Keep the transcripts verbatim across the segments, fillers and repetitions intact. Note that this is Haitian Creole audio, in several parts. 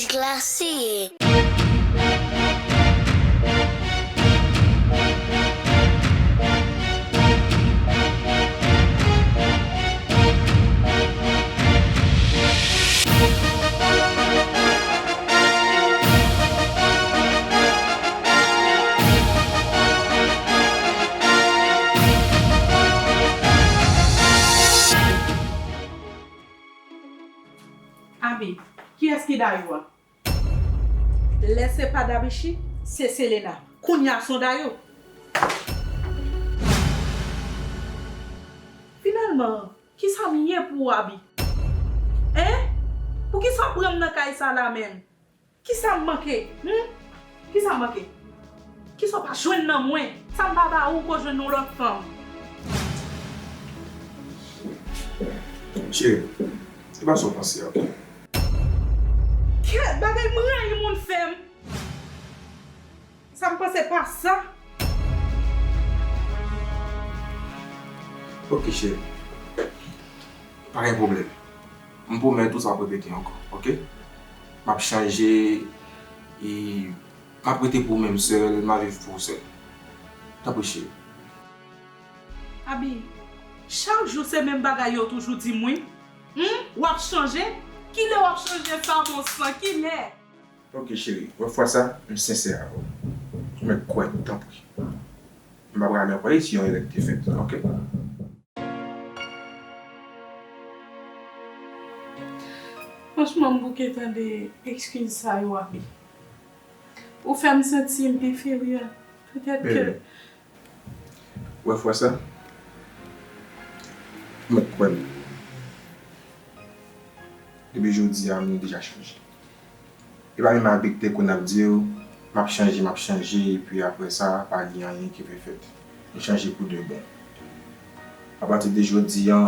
Glase. Abi, kiyès ki Dayou a? Lè se pa Dabichi, se Selena. Kounye a se yon Dayou. Finalman, kisa m ye pou ou, Abi? Hein? Poukisa w pran m nan kay sa la menm? Kisa m manke? Hmm? Kisa m manke? Kisa w pa jwenn nan mwen? Sa m pa ba ou, ou ko jwenn nan lòt fanm? Cheri, se pa sa w panse a, ok? Kèt, bagay m rayi moun fè m. Sa m panse pa sa. Ok, cheri. Pa gen pwoblèm. M pwomèt ou sa p ap repete ankò, ok? M ap chanje e m ap rete pou ou menm sèl, m ap viv pou ou sèl. Tanpri, cheri. Abi, chak jou se menm bagay yo toujou di m wi. Hmm? W ap chanje? Kilè w ap chanje sa, bon san? Kilè? Ok, cheri. Lòt fwa sa, m sensè avè w. Ou mèt kwè m, tanpri. M pa pral janm kwè si yon erè ki te fèt, ok? Franchman, m bouke tande ekskiz sa yo, Abi. Ou fè m santi m enferyè. Petèt ke... Bebe, ou wè fwa sa? Ou mèt kwè m. Depi jodi a, m deja chanje. E pa menm abi k te konn ap di w, m ap chanje, m ap chanje, epi apre sa, pa gen anyen ki vle fèt. M chanje pou de bon. Apati de jodi a,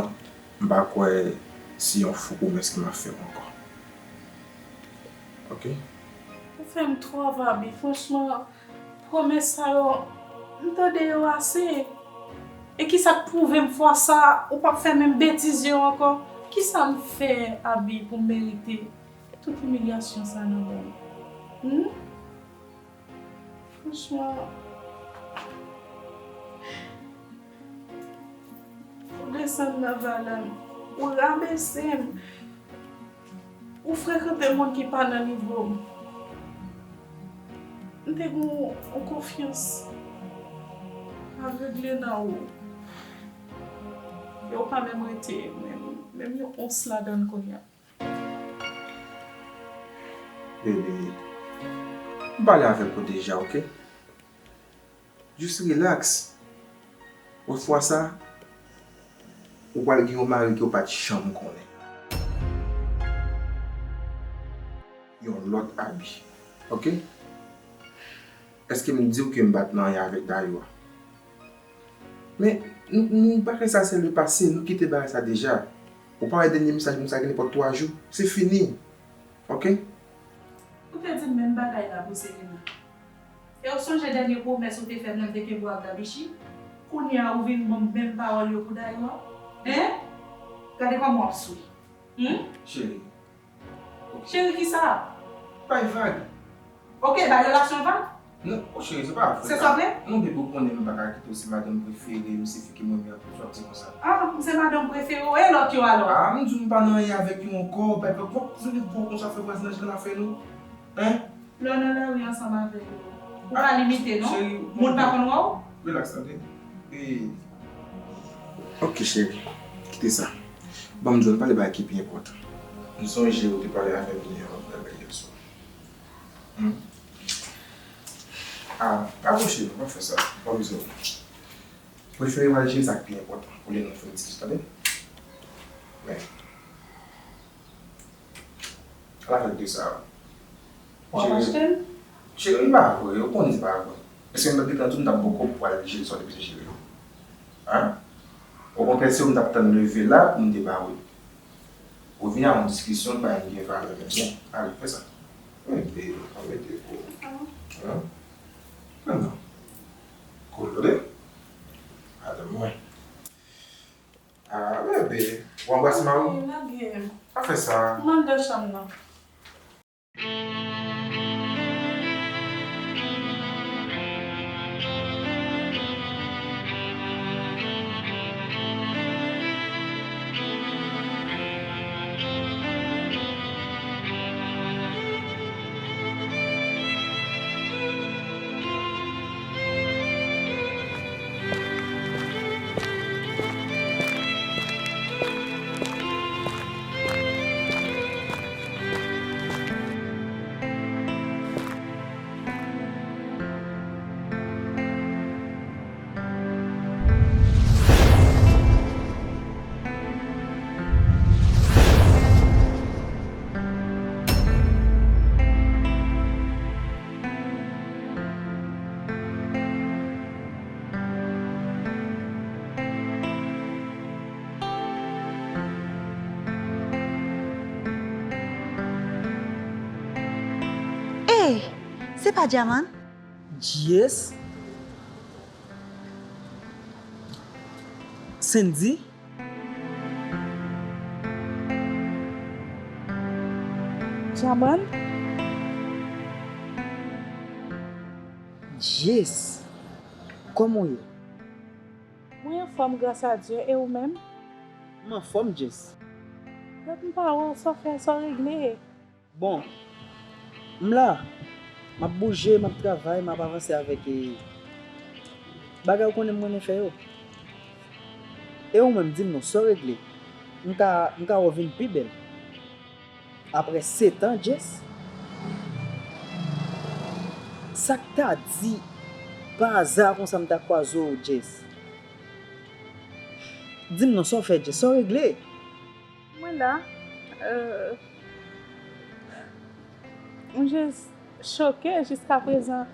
m pa kwè se yon fo pwomès ke m ap fè w ankò. Ok? Ou fè m twò, Abi, franchman. Pwomès sa yo, m tande yo ase. E kisa k pwouve m fwa sa, ou p ap fè menm betiz yo ankò? Kisa m fè, Abi, pou m merite tout imilyasyon sa nan men w? Hmm? Franchman, ou desann nan valè m, ou rabese m. Ou frekante moun ki pa nan nivo m. M te gen yon, yon konfyans avegle nan ou. E ou pa menm rete menm, menm yon ons ladan l kounye a. Bebe, m pale avèk ou deja, ok? Jis rilaks. Lòt fwa sa, ou pral gen yon mari ke w pa t janm konnen. Yon lòt Abi. Ok? Èske m di w ke m pa t nan anyen avèk Dayou a? Men, nou, nou, bagay sa se le pase, nou kite bagay sa deja. Ou pa wè dènye mesaj moun sa gen nenpòt twa jou, se fini. Ok? Ou te di m menm bagay la pou Selena. E w sonje dènye pwomès ou te fè m lè m te kenbe w ak Dabichi? Kounye a ou vin ban m menm pawòl yo pou Dayou a? Hein? Gade kòman w ap souri. Hmm? Cheri. Ok. Cheri kisa? Bay vag. Ok, bay relasyon vag? Non, o cheri, se pa vre. Se sa vre? Non, bebe, ou konnen m pa ka kite w, se madanm prefere m, se fi ke m renmen anpil, w ap di konsa. Ah, m se madanm prefere w, e lòt yo alò? Ah, m di w m pa nan anyen avèk yo ankò, bay vag, w ap vin vwa konsa fè vwazinaj lan afè nou. Hein? Lè w nan lari ansanm avè yo, ou pa limite, non? Cheri, moun pa konn wè w? Rilaks, tande. E... Ok, cheri. Kite sa. Ban m di w, n pale bagay ki pi enpòtan. M sonje ou te pale avè m yè, lè yè swa. Hmm? Ah, pa vre, cheri, pa fè sa. Pa bezwen. Prefere w al jere sa k pi enpòtan. Olye nou fè ti, tande? Men. Al avèk de sa. W ap achte l? Cheri, m pa vre, ou konnen se pa vre. Èske m t ap gentan di w m t ap bòkò pou al jere sa w te bezwen jere yo? Hein? Okontrè, se ou m t ap tann leve la pou m te ba ou. Ou vin ak yon diskisyon ki pa gen valè menm non. Ale, fè sa. Mete, mete pou. Hein? Pran non. Kolore. Madanm mwen. Ah, bebe, ou anbrase mari w? Wi, lage. Pa fè sa. M anndan chanm nan. Se pa Dyaman? Jess? Sendy? Dyaman? Jess, kòman w ye? Mwen anfòm, gras a Dye, e ou menm? M anfòm, Jess. Dat m pa wè w, sa w fè, sa w regle? Bon, m la, m ap bouje, m ap travay, m ap avanse avèk, e, bagay ou konnen m renmen fè yo. E ou menm, di m non, sa w regle? M ka, m ka wè w vin pi bèl. Aprè sèt an, Jess? Sa k ta di pa aza konsa m ta kwaze w, Jess? Di m non, sa w fè, Jess? Sa w regle? Mwen la, euh, m jis choke jiskaprezan.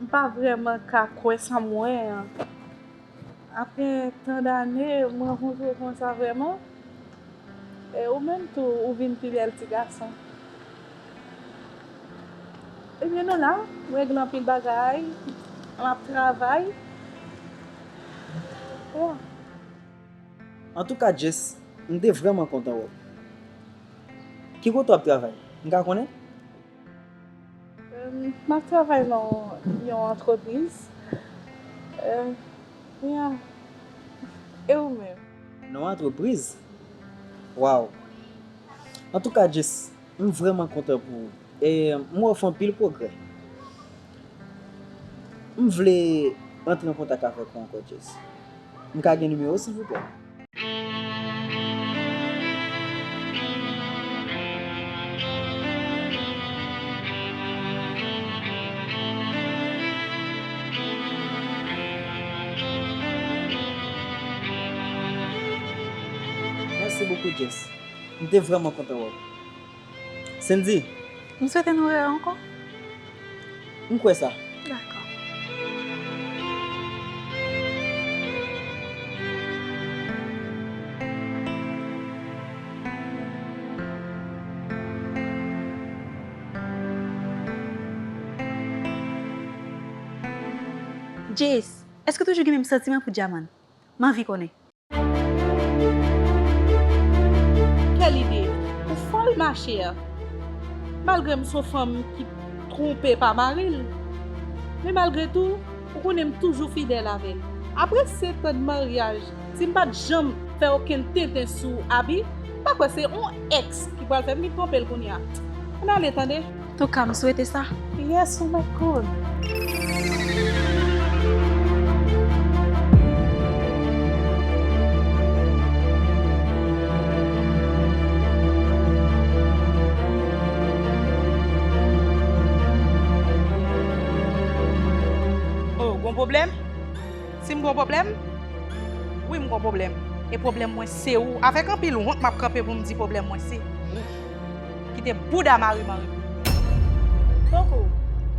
M pa vrèman ka kwè sa m wè an. Aprè tan dane, m rankontre w konsa vrèman. E ou menm tou, ou vin pi bèl ti gason. Ebyen, nou la, m regle anpil bagay, m ap travay. Yeah. Antouka, Jess, m te vrèman kontan wè w. Ki kote w ap travay? M ka konnen? Em, m ap travay nan yon antrepriz. Em, yeah. E ou menm? Nan yon antrepriz? Waw! Antouka, Jess, m vrèman kontan pou ou. E m wè w fè anpil pwogrè. M vle antre an kontak avèk ou ankò, Jess. M ka gen nimewo w, silvouplè? Mèsi bokou, Jess. M te vrèman kontan wè w. Sendy. M swete nou rewè ankò. M kwè sa. Dakò. Jess, èske w toujou gen menm santiman pou Dyaman? M anvi konnen. Kèl ide! Ou fòl, machè! Malgre m se yon fanm ki twonpe pa mari l, men malgre tou, ou konnen m toujou fidèl avè l. Apre sèt an de maryaj, si m pa t janm fè okenn tenten sou Abi, m pa kwè se yon èks ki pral fè m vin twonpe l kounye a. Ann ale, tande! Antouka, m swete sa. Yes, ou mèt konn. Oh, gon pwoblèm? Si m gon pwoblèm? Wi, m gon pwoblèm. E pwoblèm mwen se ou. Avèk anpil wont, m ap kanpe pou m di pwoblèm mwen se ou. Kite bouda mari m anrepo. Poko,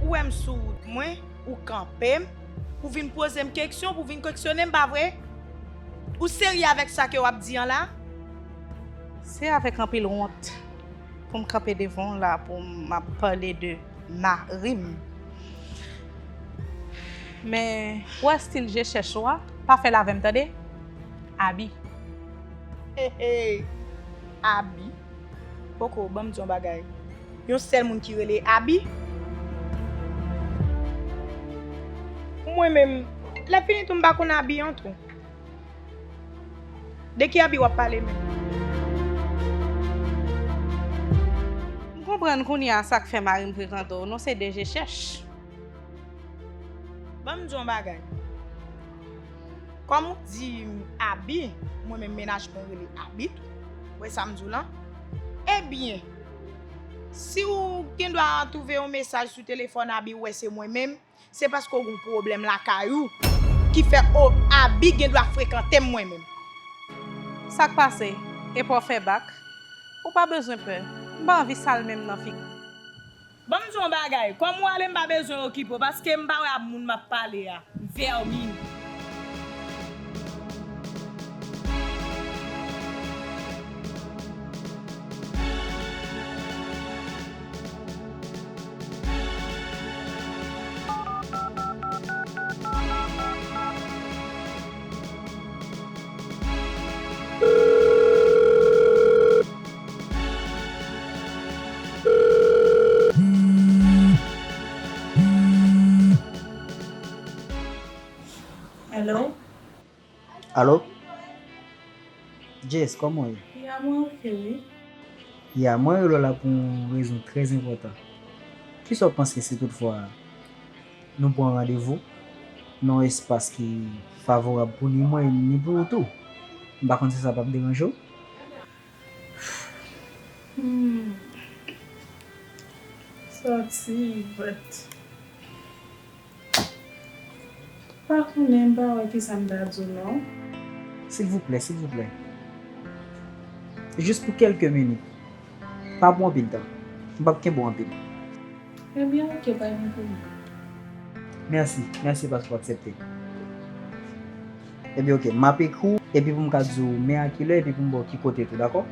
ou wè m sou wout mwen, ou kanpe m, ou vin poze m keksyon, ou vin keksyone m, pa vre? Ou serye avèk sa ke w ap di an la? Se avèk anpil wont pou m kanpe devan w la pou m ap pale de mari m. Men, ou wè estil je chèch ou a, pa fè l avè m, tande? Abi. Hey, hey. Abi. Poko, ban m di yon bagay. Yon sèl moun ki rele Abi? Mwen menm, lè fini tou, m pa konn Abi an tou. De ki Abi w ap pale menm? M konprann kounye a sa k fè mari m frekante w. Non, se de je chèch. Ban m di w yon bagay. Kòm ou di Abi, mwen menm mennaj mwen rele Abi tou. Ou wè sa m di w lan? Ebyen, si w gen dwa twouve yon mesaj sou telefòn Abi, ou wè se mwen menm, se paske w gen yon pwoblèm lakay ou ki fè o Abi gen dwa frekante m mwen menm. Sa k pase? Epa w fè bak? Ou pa bezwen pè. M pa anvi sal men m nan figi. Ban m di w yon bagay, kòm ou ale, m pa bezwen okipe w, paske m pa wè ak moun m ap pale a. Vèmin. Alo? Jess, kòman w ye? Ya, mwen oke, wi. Ya, mwen rele w la pou yon rezon trè enpòtan. Kisa w panse si toutfwa nou pran randevou nan yon espas ki favorab pou ni mwen, ni pou ou tou? M pa konn si sa p ap deranje w. Hmm. Sòti, but pa konnen, m pa wè kisa m ta di w non. Silvouplè, silvouplè. Jis pou kèlke minit. Pa pou anpil tan. M p ap kenbe w anpil. Ebyen, oke, pa gen pwoblèm. Mèsi, mèsi paske w aksepte. Ebyen, oke, m ap ekri w, epi pou m ka di w men a kilè, epi pou m ba w ki kote tou, dakò?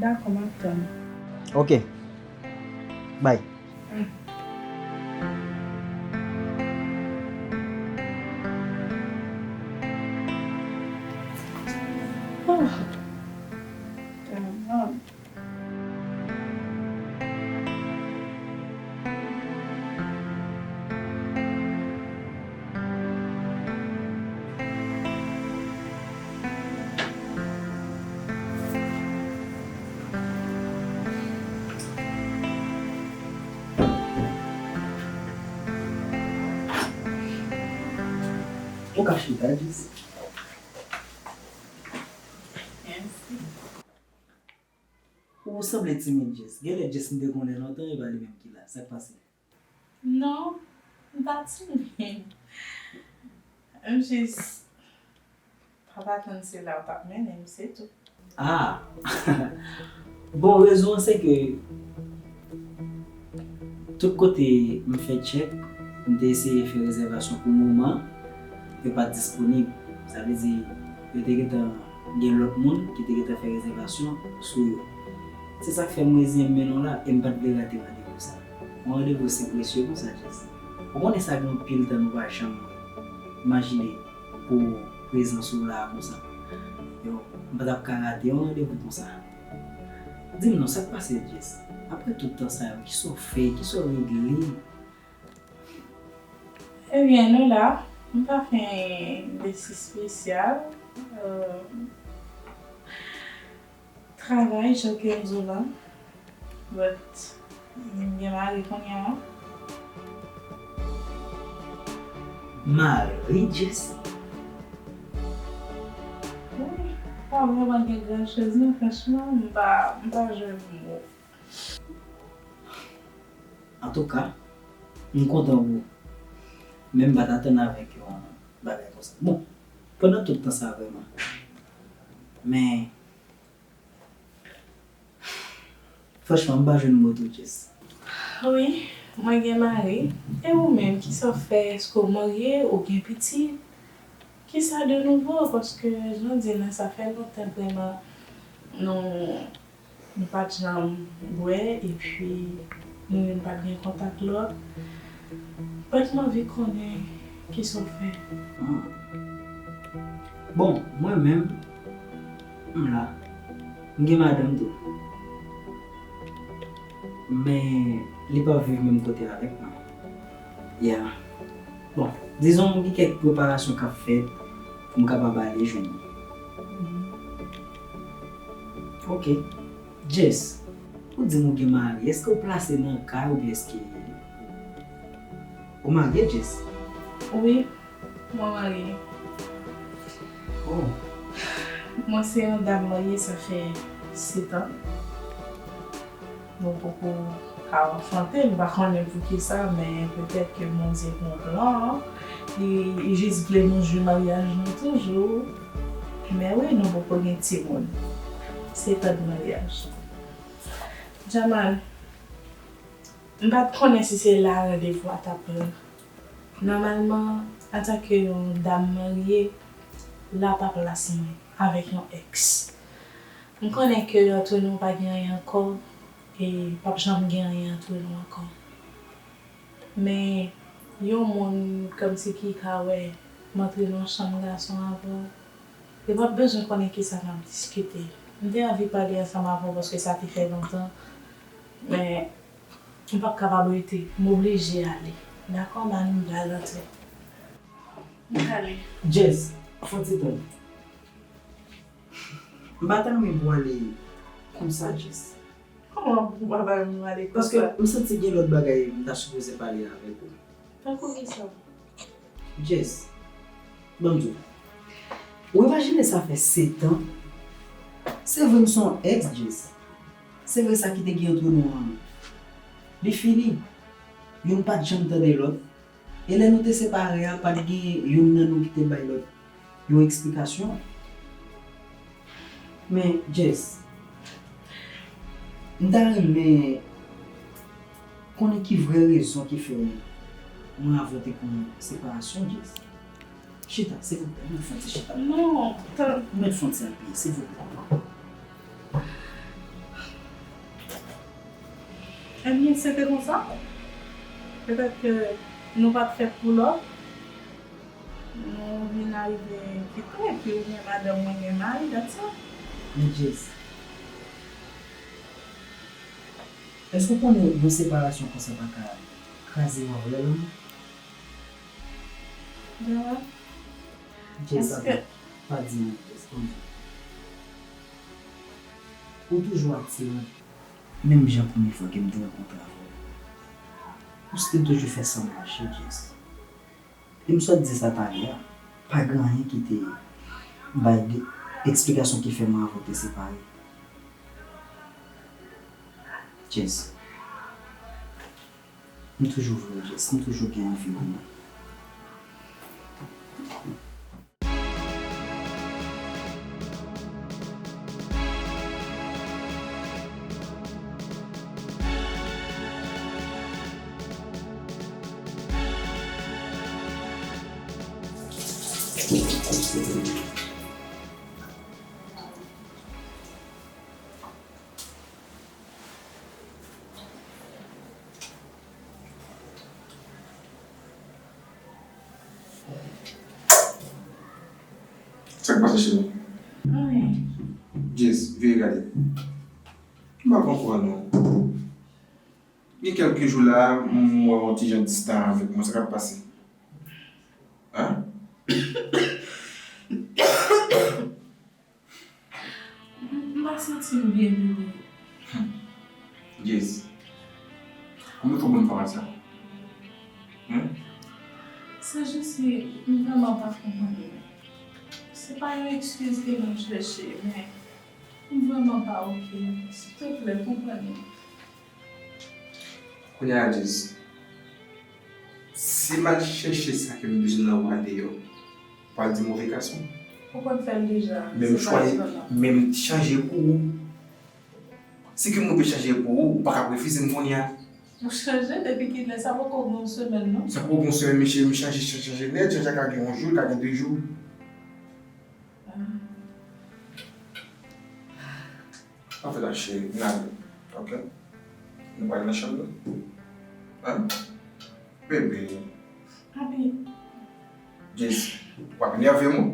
Dakò, m ap tann. Oke. Bye. Mm. Oh. Damn. Ou ka chita, Jess. Mèsi. Ou sanble timid, Jess. Genlè Jess m te konnen lontan, e pa li menm ki la. Sa k pase? Non, m pa timid. M jis pa t atann se la w t ap mennen m, se tou. Ah! Bon, rezon an se ke tout kote m fè tchèk, m te eseye fè rezèvasyon pou moman, yo pa t disponib. Sa vle di, yo te gentan gen lòt moun ki te gentan fè rezèvasyon sou yo. Se sa k fè m reziyen m mennen w la e m pa t vle rate randevou sa. Yon randevou si presye konsa, Jess. Ou konnen sa gen anpil tan nou pa janm wè. Imajine pou prezans ou la konsa. Yo, m pa t ap ka rate yon randevou konsa. Di m non, sa k pase, Jess? Apre tout tan sa yo, kisa w fè? Kisa w regle? Ebyen, nou la. M pa fè anyen de si espesyal. Euh, Travay, jan ke m di w la. But, m gen mari kounye a. Mari, Jess? Wi, pa vrèman gen gran choz non, franchman, m pa, m pa jwenn mo. Antouka, m kontan pou ou. Men m pa t atann avèk yon bagay konsa. Bon, pandan tout tan sa vrèman. Men, Franchman, m pa jwenn mo tou, Jess. Wi, mwen gen mari. E ou menm, kisa w fè? Èske w marye? Ou gen pitit? Kisa de nouvo? Paske, jan w di l la, sa fè lontan vrèman nou, nou pa t janm wè, epi nou menm pa t gen kontak lòt. But m anvi konnen kisa w fè. Hmm. Bon, mwen menm, m la. M gen madanm tou. Men, li pa viv menm kote avèk mwen. Yeah. Bon, dizon, m gen kèk preparasyon k ap fèt pou m kapab ale jwenn li. Mhm. Ok. Jess, ou di m ou gen mari, èske ou plase nan kay oubyen èske ou marye, Jess? Wi, mwen marye. Oh. Mwen se yon dam marye, sa fè sèt an. Nou poko ka anfante, m pa konnen poukisa, men petèt ke Bondye gen yon plan, li, li jis vle nou jwi maryaj nou toujou. Men wi, nou poko gen timoun. Sèt an de maryaj. Jamal, m pa t konnen si se la randevou a t ap pran. Nòmalman, antanke yon dam marye, la pa plas mwen avèk yon èks. M konnen ke antre nou pa gen anyen ankò, e p ap janm gen anyen antre nou ankò. Men, yon moun kòmsi ki ka wè m antre nan chanm gason avè w, e w ap bezwen konnen kisa n ap diskite. M te anvi pale ansanm avè w paske sa te fè lontan, men m p ap kapab rete. M oblije ale. Dakò, Manu, m pral antre. M prale. Jess, fon ti tann. M pa ta renmen pou w ale konsa, Jess. Kòman pou m pa ta renmen ale konsa? Paske m santi gen lòt bagay m ta sipoze pale avèk ou. Tankou kisa? Jess, ban m di w. Ou imajine sa fè sèt an? Se vre m se yon ex, Jess. Se vre sa ki te gen ant nou an, li fini. Youn pa t janm tande lòt. E lè nou te separe a, pa t gen youn nan nou ki te bay lòt yon eksplikasyon. Men, Jess, m ta renmen konnen ki vrè rezon ki fè mwen avè w te pran separasyon, Jess. Chita, silvouplè, mèt fè yon ti chita. Non, tan- Mèt fè yon ti apiye, silvouplè. Ebyen, se te konsa. Petèt ke nou pa t fèt pou lòt. Nou vin arive kite, epi ou gen madanm, mwen gen mari, that's all. Men Jess, èske w konnen yon separasyon konsa pa ka kraze yon vrè lanmou? Dara, Jess, èske pa di mwen, Jess, ban m di w. Ou toujou atiran, menm jan premye fwa ke m te rankontre avè w. Ou still toujou fè sa mache, Jess. E m sot di sa talè a, pa gen anyen ki te bay de eksplikasyon ki fè mwen avè w te separe. Jess, m toujou vle w, Jess, m toujou gen anvi w. Sa k pase, cheri? Anyen. Jess, vire gade. M pa konprann ou. Gen kèlke jou la, m wè w yon ti jan distan avèk mwen. Sa k ap pase? Hein? M pa santi m byen, bebe. Jess, konbyen fwa pou m fè sa? Hein? Se jis ke m vrèman pa konprann ou. Se pa yon ekskiz ke m ap chèche, men m vrèman pa oke. Silteplè, konprann mwen. Kounye a, Jess, si m al chèche sa ke m bezwen nan ou a deyò, ou pral di move gason. Ou konn fè l deja. Men m chwazi, men m chanje pou ou. Si ke m oblije chanje pou ou, ou pa ka refize m kounye a. Ou chanje depi kilè? Sa poko gen yon semèn, non? Sa poko gen yon semèn, men cheri, m chanje, chanje, chanje nèt, chanje ka gen yon jou, ka gen de jou. Ah. Anfèt, cheri, vin avè m, oke? Nou pral nan chanm nou. Hein? Bebe. Papi. Jess, w ap enève m, wi.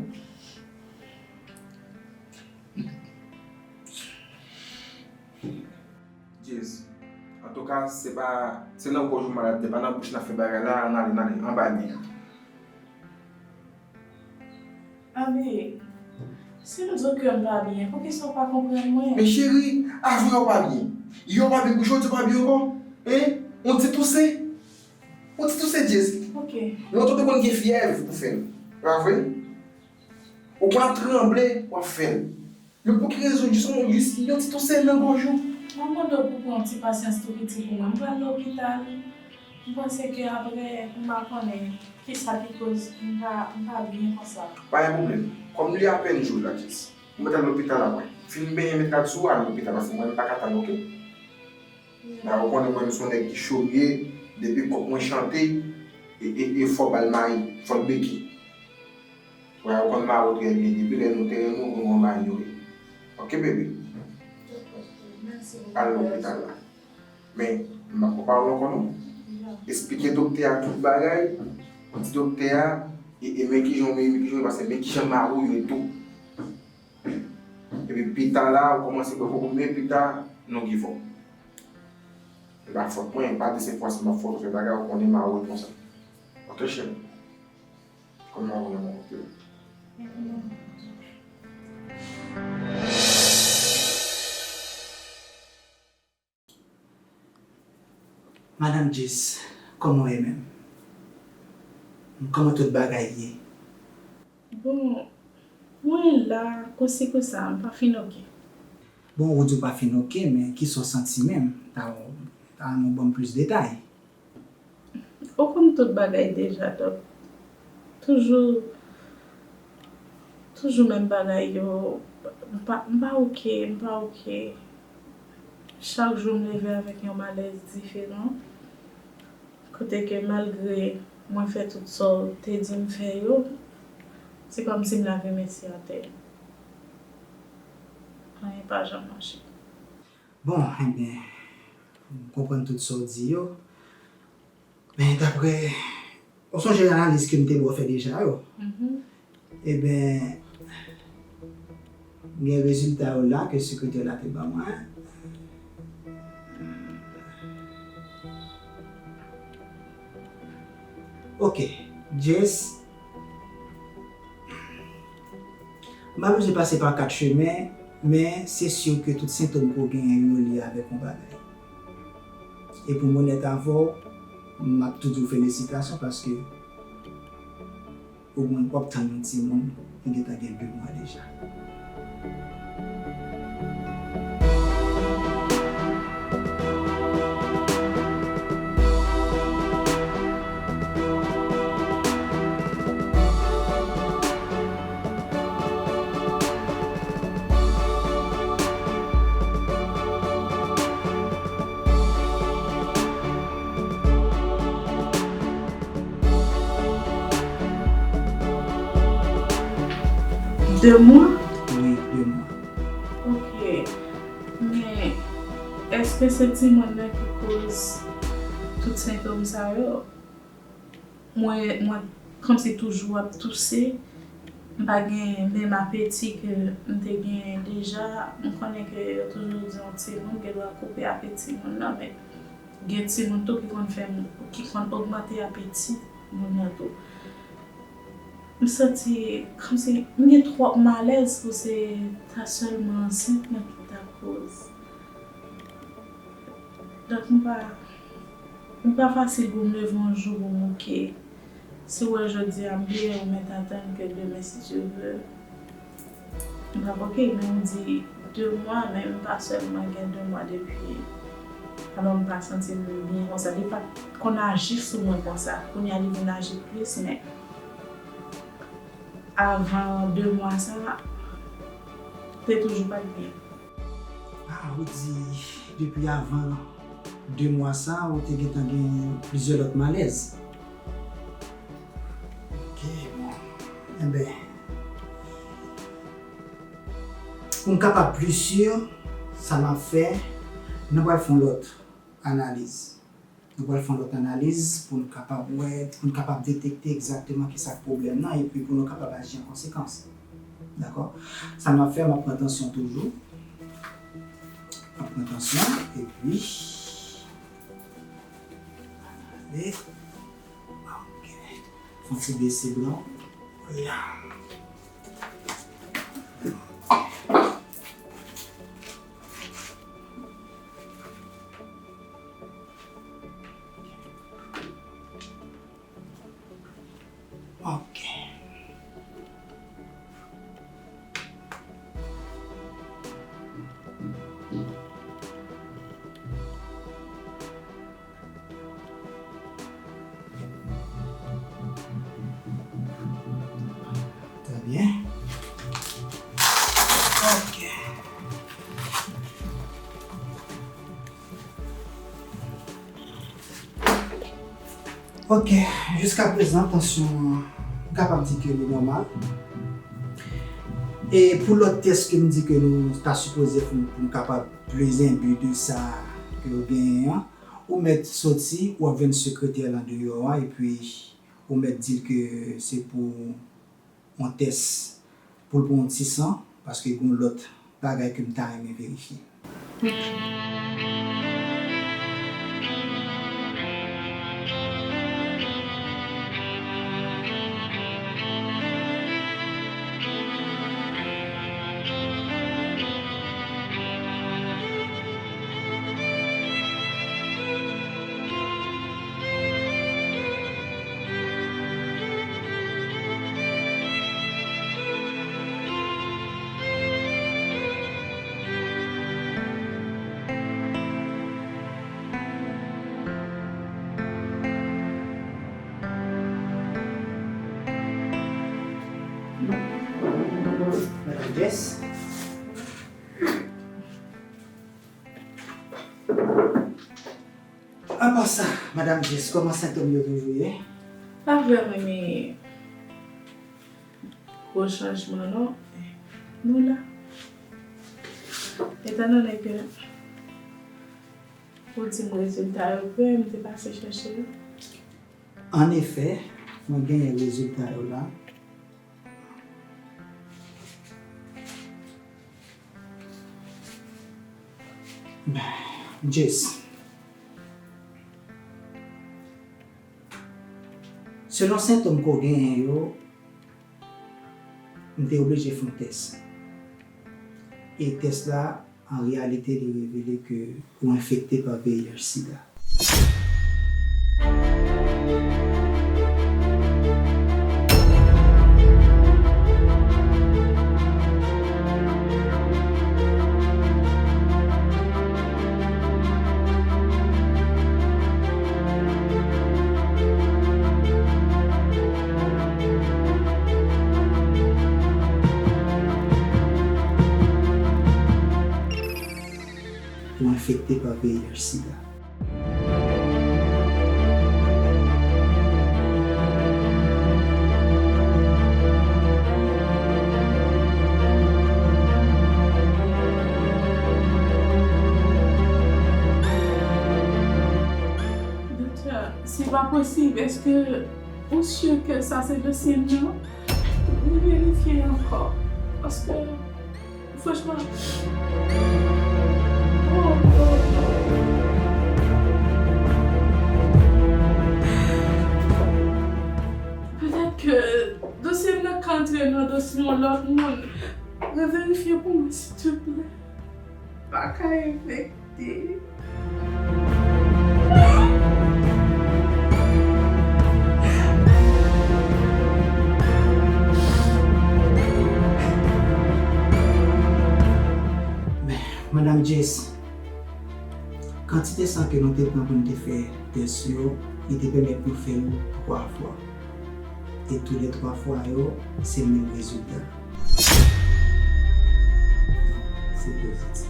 Jess, antouka, se pa, se nan gòj ou malad, se pa nan bouch n ap fè bagay la, ann ale, ann ale, anba lye a. Abi, si m di w ke m pa byen, poukisa w pa konprann mwen? Men cheri, avwe w pa byen. Yè w pa byen, jodi w pa byen ankò. Hein? Yon ti touse. Yon ti touse, Jess. Ok. Lontan w te konn gen fyèv pou fè l. Pa vre? Ou konn ap tranble, w ap fè l. Men pou ki rezon, jis yon, jis yon ti touse nan gòj ou? Mwen mande w pou pran yon ti pasyans tou piti pou mwen. M pral lopital. M panse ke apre, m pa konnen kisa ki koz m pa, m pa byen konsa. Pa gen pwoblèm. Kòm li apèn jou la, Jess. Ou mèt al lopital apre. Fin benyen, met rad sou ou, al lopital, paske mwen, m pa ka tann, oke? La, ou konnen mwen, m se yon nèg ki cho m ye, depi kòk mwen chante, e, e, e fò bal mayi, fò l beke. Wè, ou konn mawo trè byen. Depi lè nou te renmen, ou konn mayi yo ye. Oke, bebe? Al lopital la. Men, m pa ko pale ankò non. Eksplike doktè a tout bagay. Di doktè a, e, e men kijan, men, men kijan, paske men kijan mawo yo ye tou. Epi pita la, ou kòmanse bwè koko, men pita, nou give up. E pa fòt mwen, e pa di se fòs m ap fòs ou fè bagay, ou konnen mawo konsa. Oke, cheri? Kòman ou renmen w te? Renmen w. Madanm Jess, kòman w ye menm? Kòman tout bagay ye? Bon, mwen la, konsi konsa, m pa fin oke. Bon, ou di w pa fin oke, men kisa w santi menm? Ta, ta renmen w ban m plis detay. Ou konn tout bagay deja, donk, toujou, toujou menm bagay yo. M pa, m pa oke, m pa oke. Chak jou m leve avèk yon malèz diferan. Kote ke malgre mwen fè tout sa w te di m fè yo, se kòmsi m lave men si atè. Anyen pa janm mache. Bon, ebyen, m konprann tout sa w di yo. Men daprè, ou sonje analiz ke m te ba w fè deja yo? Mhm. Ebyen, gen rezilta yo la ke sekretè la te ban mwen. Ok, Jess. M pa bezwen pase pa kat chemen, men se si ke tout sentòm ke w genyen yo lye avèk yon bagay. E pou m onèt avè w, m ap tou di w felisitasyon paske ou gen, w ap tann yon timoun ki gentan gen de mwa deja. De mwa? Wi, de mwa. Ok. Men, èske se timoun nan ki koz tout sentòm sa yo? Mwen, mwen kòmsi toujou ap touse. M pa gen menm apeti ke m te genyen deja. M konnen ke yo toujou di yon timoun gen dwa koupe apeti moun nan, men gen timoun tou ki konn fè, ki konn ogmante apeti moun nan tou. M santi kòmsi m gen twòp malèz pou se ta sèlman ansent mwen ki ta koz. Donk, m pa, li pa fasil pou m leve yon jou pou m oke. Si w wè jodi a m byen, ou mèt atann ke demen, si Dye vle, m p ap oke. Men ou di de mwa, men m pa sèlman gen de mwa depi. Alò, m pa santi m byen konsa. Li pa t konn aji sou mwen konsa. Kounye a, li vin aji plis, men avan de mwa sa, te toujou pa t byen. Ah, ou di depi avan de mwa sa, ou te gentan gen plizyè lòt malèz. Ok, bon. Enben, pou m kapab pli si, sa m ap fè, nou pral fè yon lòt analiz. Nou pral fè yon lòt analiz pou n kapab wè, pou n kapab detekte egzakteman kisa k pwoblèm nan, epi pou nou kapab aji an konsekans. Dakò? Sa m ap fè, m ap pran tansyon toujou. M ap pran tansyon, epi, ale. Ok. Fè yon ti bese blan. Voila. Ok. Trè byen. Ok. Ok, jiskaprezan, tansyon an, m kapab di ke li nòmal. E pou lòt tès ke m di ke nou ta sipoze fè pou n kapab plis enbi de sa ke w genyen an, ou mèt soti, w ap jwenn sekretè lan deyò a, epi ou mèt di l ke se pou yon tès pou l pran yon ti san, paske gen yon lòt bagay ke m ta renmen verifye. Yes. Apa sa, Madanm Jess, kòman sentòm yo toujou ye? Pa vrèman gen gwo chanjman non. Nou la. Etan donnen ke ou di m rezilta yo prè, m te pase chèche yo. Annefè, mwen genyen rezilta yo la. Jess, selon sentòm ke w genyen yo, m te oblije fè yon tès. E tès la, an reyalite, li revele ke ou enfekte pa V I H sida. Ou enfekte pa V I H sida. Doktè, se pa posib. Èske ou si ke sa se dosye m nan? Reverifye ankò. Paske Franchman. Oh, oh, oh. Petèt ke dosye m nan ka antre nan dosye yon lòt moun. Reverifye pou mwen, silteplè. Pa ka enfekte. Men, Madanm Jess, kantite san ke nou te pran pou n te fè tès yo, li te pèmèt nou fè l twa fwa. E tou lè twa fwa yo, se menm rezilta. Se pozitif.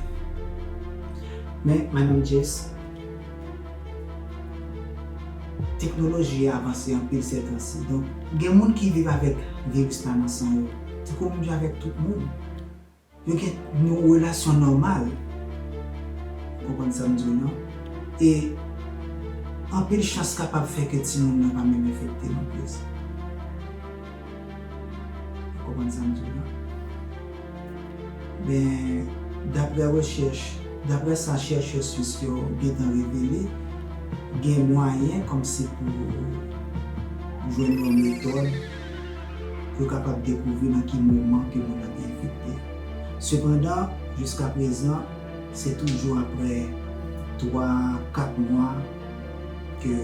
Men, Madanm Jess, teknoloji a avanse anpil sètansi. Donk, gen moun ki viv avèk viris la nan san yo. Tankou moun viv avèk tout moun. Yo gen yon relasyon nòmal. Ou konprann sa m di w lan? E anpil chans kapab fè ke timoun nan pa menm enfekte non plis. Ou konprann sa m di w lan? Men, daprè rechèch, daprè sa chèchè swis yo gentan revele, gen mwayen kòmsi pou jwenn yon metòd pou yo kapab dekouvri nan ki moman ke moun nan te enfekte. Sepandan, jiskaprezan, se toujou aprè twa, kat mwa ke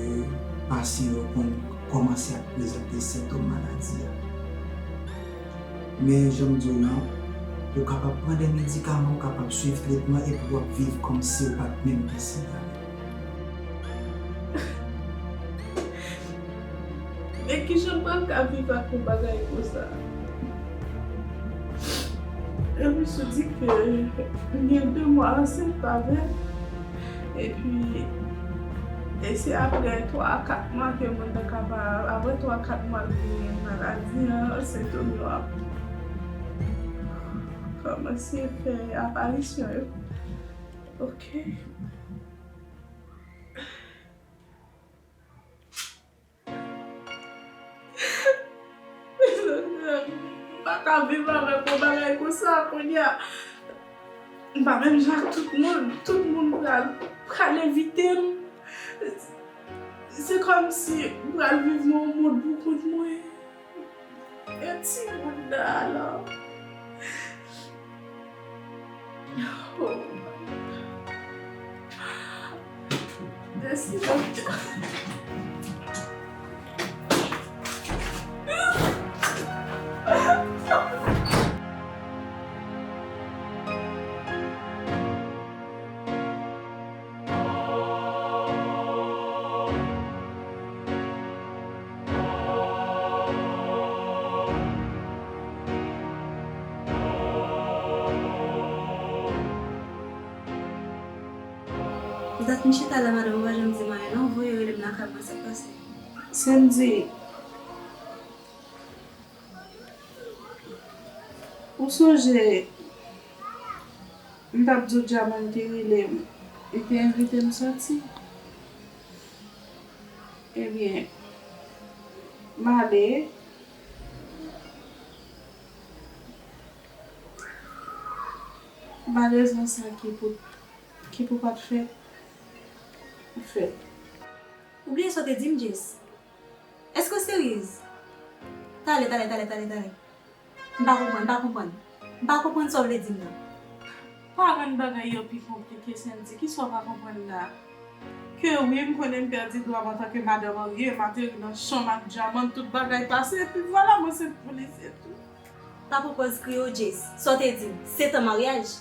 pasyan yo konn kòmanse ap prezante sentòm maladi a. Men, jan m di w lan, ou kapab pran de medikaman, ou kapab swiv tretman epi w ap viv kòmsi w pa t menm gen sida. Men kijan m pral ka viv ak yon bagay konsa? Epi sou di ke m gen de mwa ansent avè l. Epi, e se aprè twa a kat mwa ke moun nan ka pa, aprè twa a kat mwa l gen maladi an, sentòm yo ap kòmanse fè aparisyon yo. Ok. M pa ka viv avèk yon bagay konsa kounye a. M pa menm jan ak tout moun. Tout moun pral, pral evite m. Se kòmsi m pral viv nan yon mond pou kont mwen. E timoun nan alò? Oh. Mèsi, doktè. Dat m chita la, madanm, ou pa janm di m anyen non, voye rele m lakay mwen, sa k pase? Sandy, ou sonje m t ap di w Djaman te rele m, li te envite m soti? Ebyen, m ale. Malerezman, sa ki pou, ki pou pa t fèt, fèt. Ou bliye sa w te di m, Jess? Èske w seryez? Talè, talè, talè, talè, talè. M pa konprann, m pa konprann. M pa konprann sa w vle di m nan. Pa rann bagay yo pi konplike, Sandy. Kisa w pa konprann la? Ke wi, m konnen m pèdi dwa m antanke madanm marye, m ateri nan chanm ak Djaman, tout bagay pase, epi vwala, mwen se polis etou. Pa pran pòz kriye w, Jess. Sa w te di m, sèt an maryaj?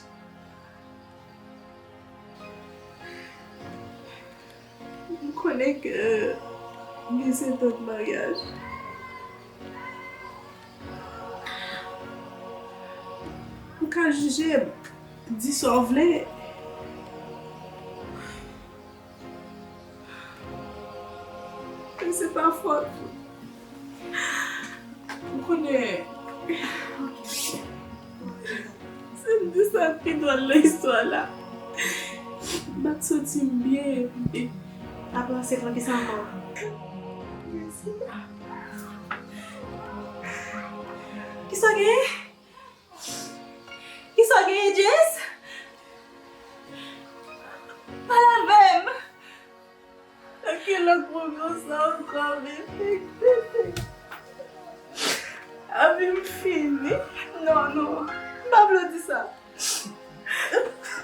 M konnen ke gen sèt an maryaj. Ou ka jije m, di sa w vle. Men se pa fòt ou. Ou konnen, se m di sa pi dwòl nan istwa la. M pa t santi m byen, epi apre se pou kisa ankò? Kisa w genyen? Kisa w genyen, Jess? Pale avè m! Nan ki lòt pwoblèm sa ankò, bebe, bebe? Abi m fini. Non, non. M pa vle w di sa.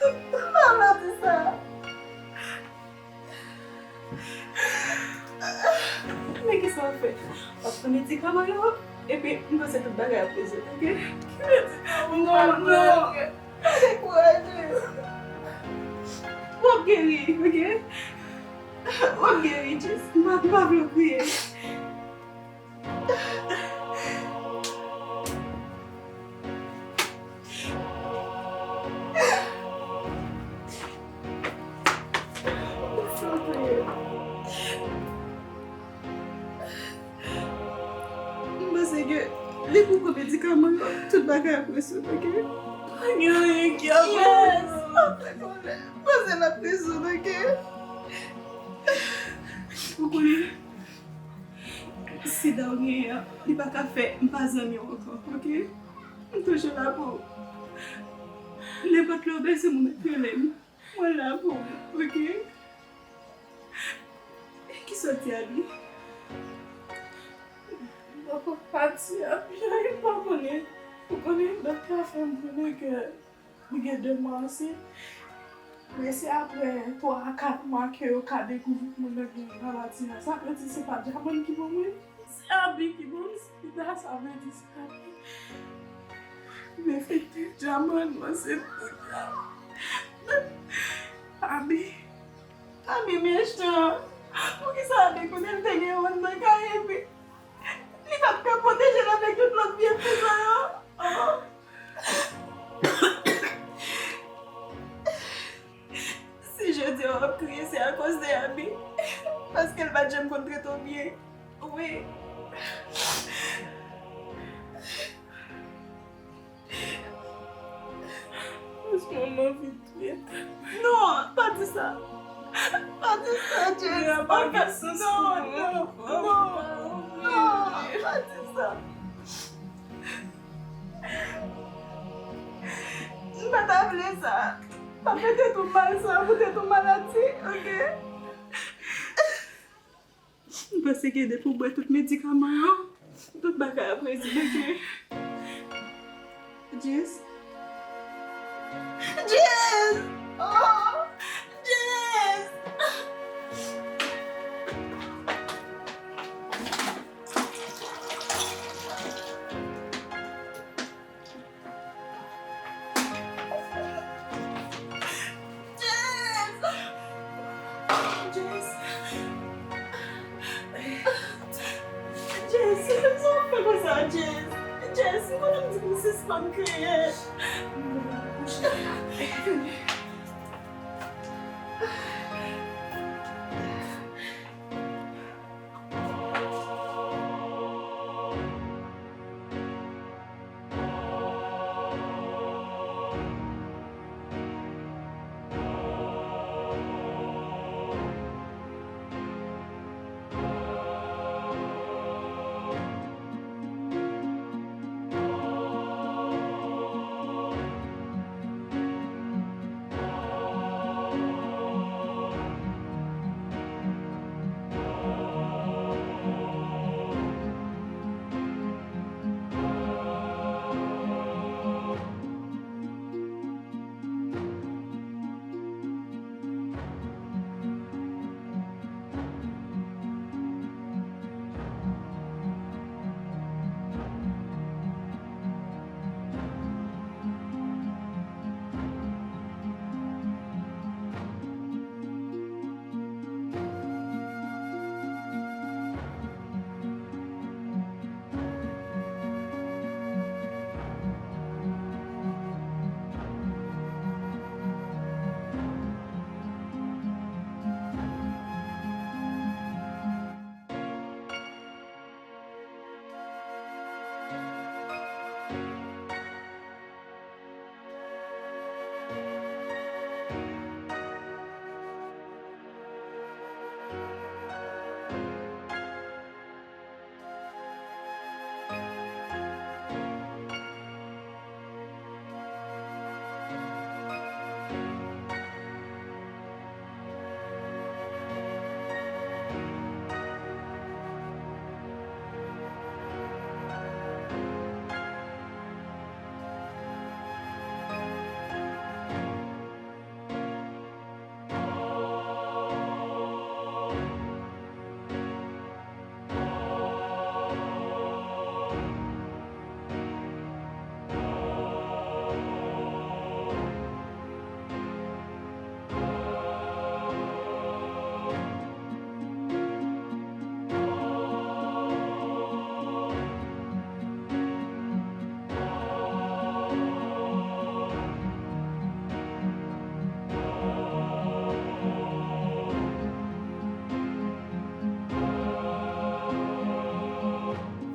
M pa vle w di sa. Men kisa w ap fè? W ap pran medikaman yo, epi m panse tout bagay ap rezoud, oke? Ki medikaman? Non, non. Pa dekouraje. W ap geri, oke? W ap geri, Jess. M pa, m pa vle w kriye. M panse ke lè pou pran medikaman yo, tout bagay ap rezoud, oke? Pa gen anyen ki ap rezoud. Yes. Pa fè kòlè. M panse l ap rezoud, oke? Ou konnen, sida w genyen an, li pa ka fè m pa zanmi w ankò, oke? M toujou la pou ou. Nenpòt lè w bezwen m, ou mèt rele m. Mwen la pou ou, oke? E kisa w di Abi? Papa pati, Abi, Abi pa konnen. Ou konnen, doktè a fè m konnen ke li gen de mwa ansent. Men se apre twa a kat mwa ke yo ka dekouvri moun nan gen maladi a. Sa vle di se pa Djaman ki ban mwen. Se Abi ki ban m sida, sa vle di se Abi ki enfekte Djaman, mwen se pou Djaman. Abi, Abi mechan. Poukisa Abi konnen l te gen yon nan kay epi li pa t ka pwoteje l avèk tout lòt byenfezan yo? Oh. Si jodi a w ap kriye, se akoz de Abi. Paske l pa t janm konn trete w byen. Wi. Paske m anvi touye tèt mwen. Non, pa di sa. Pa di sa, Jess. Ria pa gen sans pou mwen ankò. Non, non, non, pa di sa. M pa ta vle sa. Pa fè tèt ou mal sa pou tèt ou maladi, oke? M panse ke depi w bwè tout medikaman yo, tout bagay ap rezoud, oke? Jess? Jess! Oh! Jess! Jess! Jess! Jess, sa w fè konsa, Jess? Jess, m konnen m di pou w sispann kriye. Vini.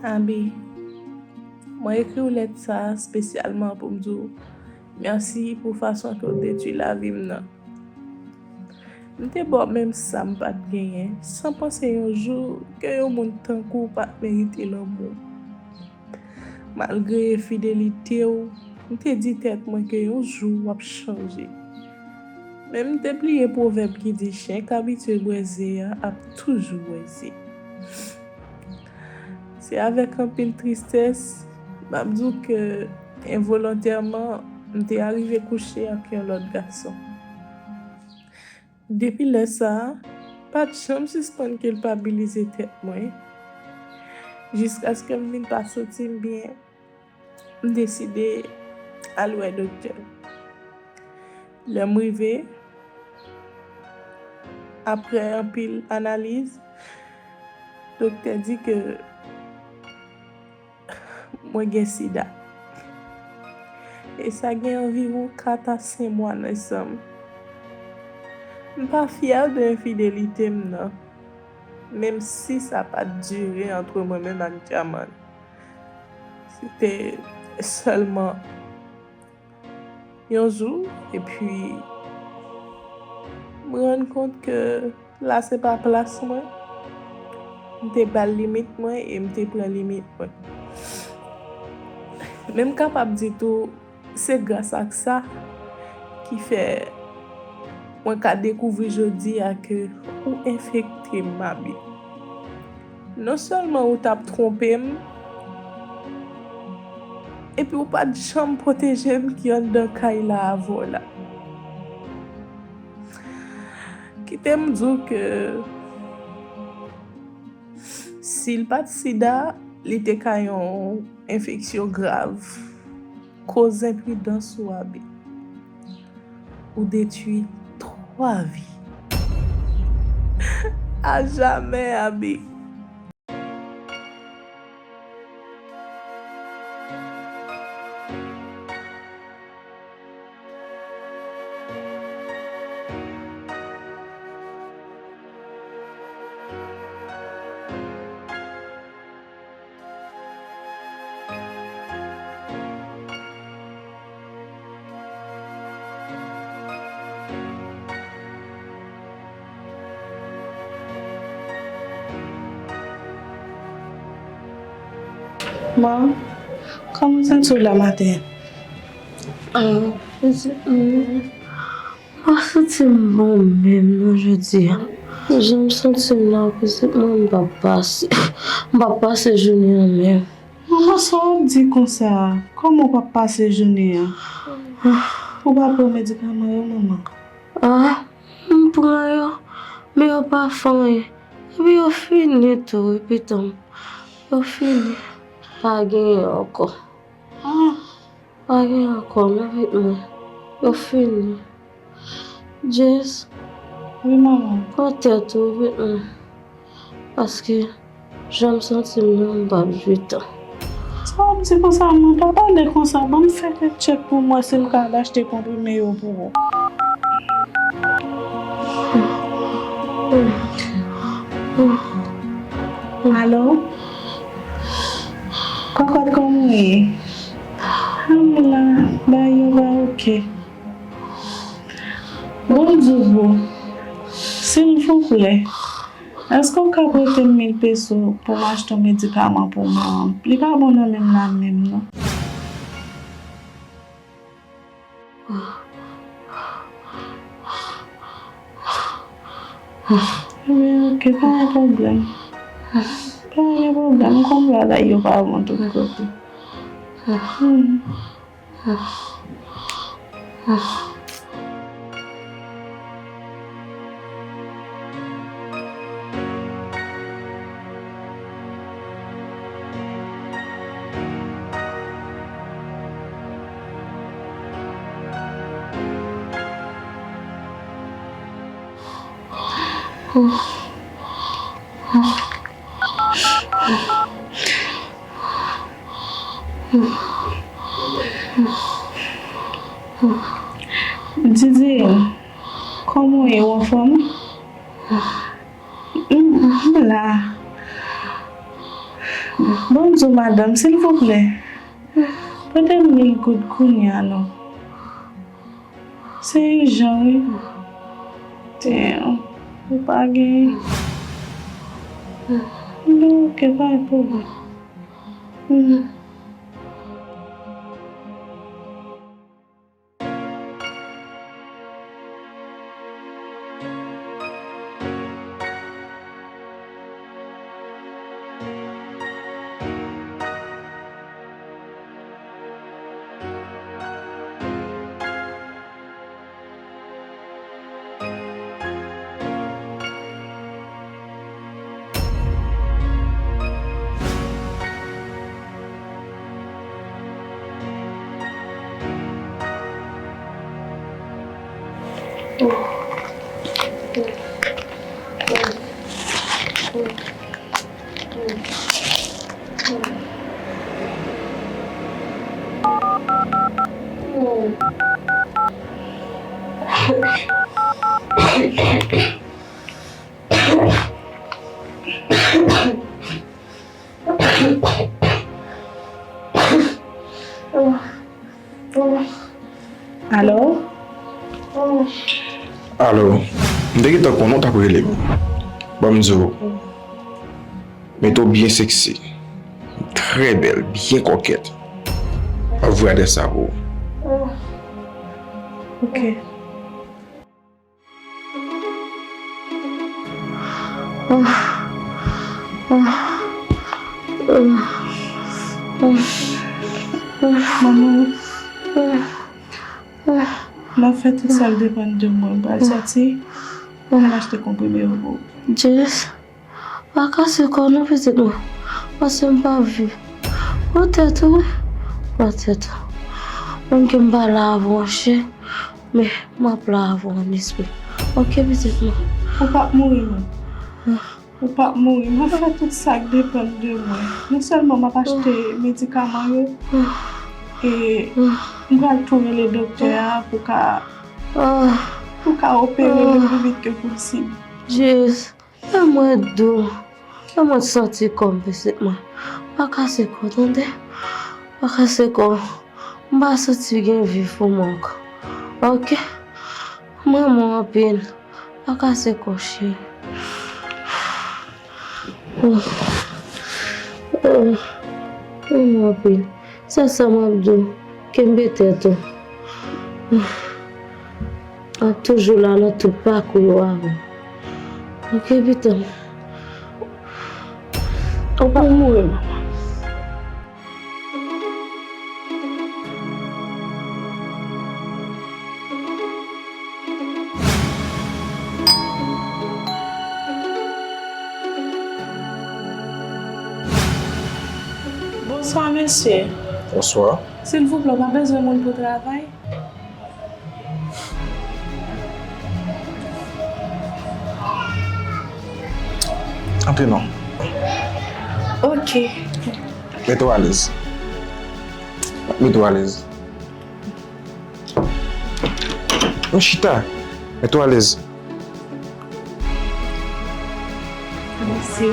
Abi, mwen ekri w lèt sa a espesyalman pou m di w mèsi pou fason ke w detwi lavi m nan. M te ba w menm sa m pa t genyen, san panse yon jou ke yon moun tankou w pa t merite lanmou. Malgre enfidelite w, m te di tèt mwen ke yon jou w ap chanje. Men m te bliye pwovèb ki di chen k abitye bwè ze a ap toujou bwè ze. Se avèk anpil tristès m ap di w ke envolontèman m te arive kouche ak yon lòt gason. Depi lè sa a, pa t janm sispann kilpabilize tèt mwen, jiskaske m vin pa santi m byen, m deside al wè doktè. Lè m rive, apre anpil analiz, doktè di ke mwen gen sida. E sa gen anviwon kat a senk mwa nan san m. M pa fyè de enfidelite m nan, menm si sa pa t dire antre mwen menm ak Dyamann. Se te sèlman yon jou, epi m rann kont ke la se pa plas mwen. M te ba l limit mwen e m te pran limit mwen. Men m kapab di tou, se gras ak sa ki fè mwen ka dekouvri jodi a ke ou enfekte m, Abi. Non sèlman ou t ap twonpe m, epi ou pa t janm pwoteje m ki anndan kay la avè w la. Kite m di w ke si l pa t sida, li te ka yon enfeksyon grav. Koz enpridans ou, Abi. Ou detwi twa vi. A jamè, Abi. Ma, kòman w santi w la maten an? Ah, pitit mwen, m pa santi m bon menm non jodi a. Jan m santi m la, pitit mwen, m p ap pase, m p ap pase jounen an menm. Manman, sa w ap di konsa a? Kòman w p ap pase jounen an? Ou pa pran medikaman yo, manman? Ah, m pran yo, men yo pa fè anyen. Epi yo fini tou, wi, pitit mwen. Yo fini. Pa genyen ankò. Ah. Pa gen ankò, men pitit mwen. Yo fini. Jess. Wi, manman. Pran tèt ou, pitit mwen. Paske jan m santi m nan, m p ap jwi tan. Sa w ap di konsa, manman? Pa pale konsa. Ban m fè kèk tchèk pou m wè si m ka al achte konprime yo pou ou. Alo? Kòkòt, kòman w ye? Alhamdulillah, bagay yo va oke. Bon, m di w, silvouplè, èske w ka prete m mil peso pou m achte yon medikaman pou manman m? Li pa bon nan men m la menm non. Ebyen, oke, pa gen pwoblèm. Pa gen pwoblèm, m konn bagay yo pa bon tout kote. Hmm. Didi, kòman w ye, ou anfòm? M, m la. Ban m di w, madanm, silvouplè, prete m mil goud kounye a non. Se ijan, wi. Damn, ou pa genyen. Non, oke, pa gen pwoblèm. Alo? Alo, m te gentan konnen w t ap rele m. Ban m di w, mete w byen seksi, trè bèl, byen kòkèt. M ap voye adrès la pou ou. Ok. Manman, m ap fè tout sa k depann de mwen. M pral sòti, m pral achte konprime yo pou ou. Jess, pa kase kò w non, pitit mwen. Paske m p ap viv. Pran tèt ou, wi. Pran tèt ou. Menm ke m pa la avè w an chè, men m ap la avè w an espri. Ok, pitit mwen? Ou p ap mouri, non. Ou p ap mouri. M ap fè tout sa k depann de mwen. Non sèlman m ap achte medikaman yo, e m pral tou rele doktè a pou ka, pou ka opere l pi vit ke posib. Jess, fè mwen dou. Fè mwen santi kò m, pitit mwen. Pa kase kò w, tande? Pa kase kò w. M pa santi gen vi pou mwen ankò. Ok? M renmen w anpil. Pa kase kò w, cheri. Oh. Oh. M renmen w anpil. Sèl sa m ap di w, kenbe tèt ou. M ap toujou la nan tout pakou yo avè w. Ok, pitit mwen? Ou p ap mouri, manman. Bonswa, mesye. Bonswa. Silvouplè, w pa bezwen moun pou travay? Antre non. Ok. Mete w alèz. Mete w alèz. Yon chita. Mete w alèz. Mèsi.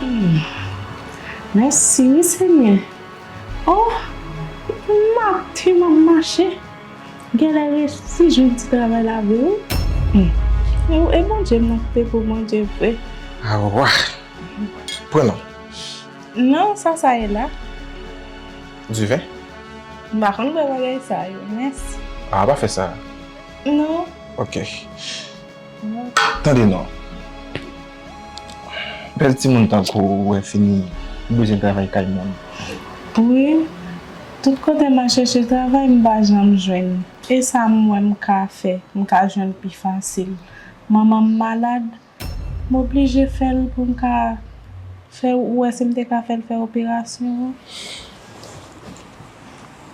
Hmm. Mèsi wi, Senyè. Oh, maten m ap mache. Genlè resi jwenn ti travay la vre wi. Hmm. E, e Bondye m nan ki te pou Bondye vre. Awa. Pran non. Non, sa sa ye la? Diven? M pa konn bwè bagay sa yo. Mèsi. A, pa fè sa. Non. Ok. Tande non. Bèl timoun tankou ou wè fini bezwen travay kay moun. Wi, tout kote m al chèche travay, m pa janm jwenn. E sa m wè m ka fè, m ka jwenn pi fasil. Manman m malad, m oblije fè l pou m ka fè, ou wè si m te ka fè l fè operasyon an.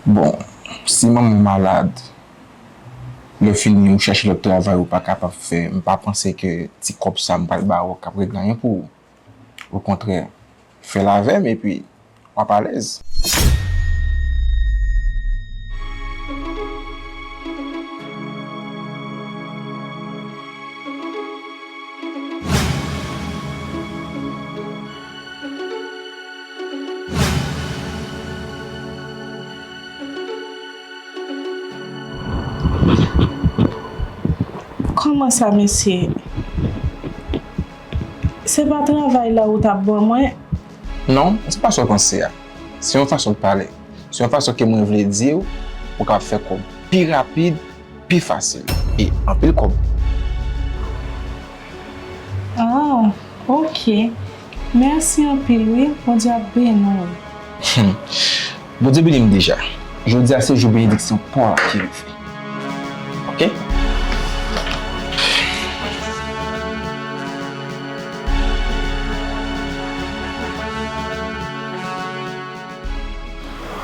Bon, si manman w malad, lè fini ou chèche lòt travay ou pa kapab fè, m pa panse ke ti kòb sa m pral ba w k ap regle anyen pou ou. Okontrè, fè l avè m epi w ap alèz. Kòman sa, mesye? Se pa travay la ou t ap ban mwen? Non, se pa sa w panse a. Se yon fason de pale. Se yon fason ke mwen vle di w, pou w kapab fè kòb pi rapid, pi fasil, e anpil kòb. Ah, ok. Mèsi anpil, wi. Bondye ap beni w. Hmm. Bondye beni m deja. Jodi a se jou benediksyon pa w la ki rive. Ok?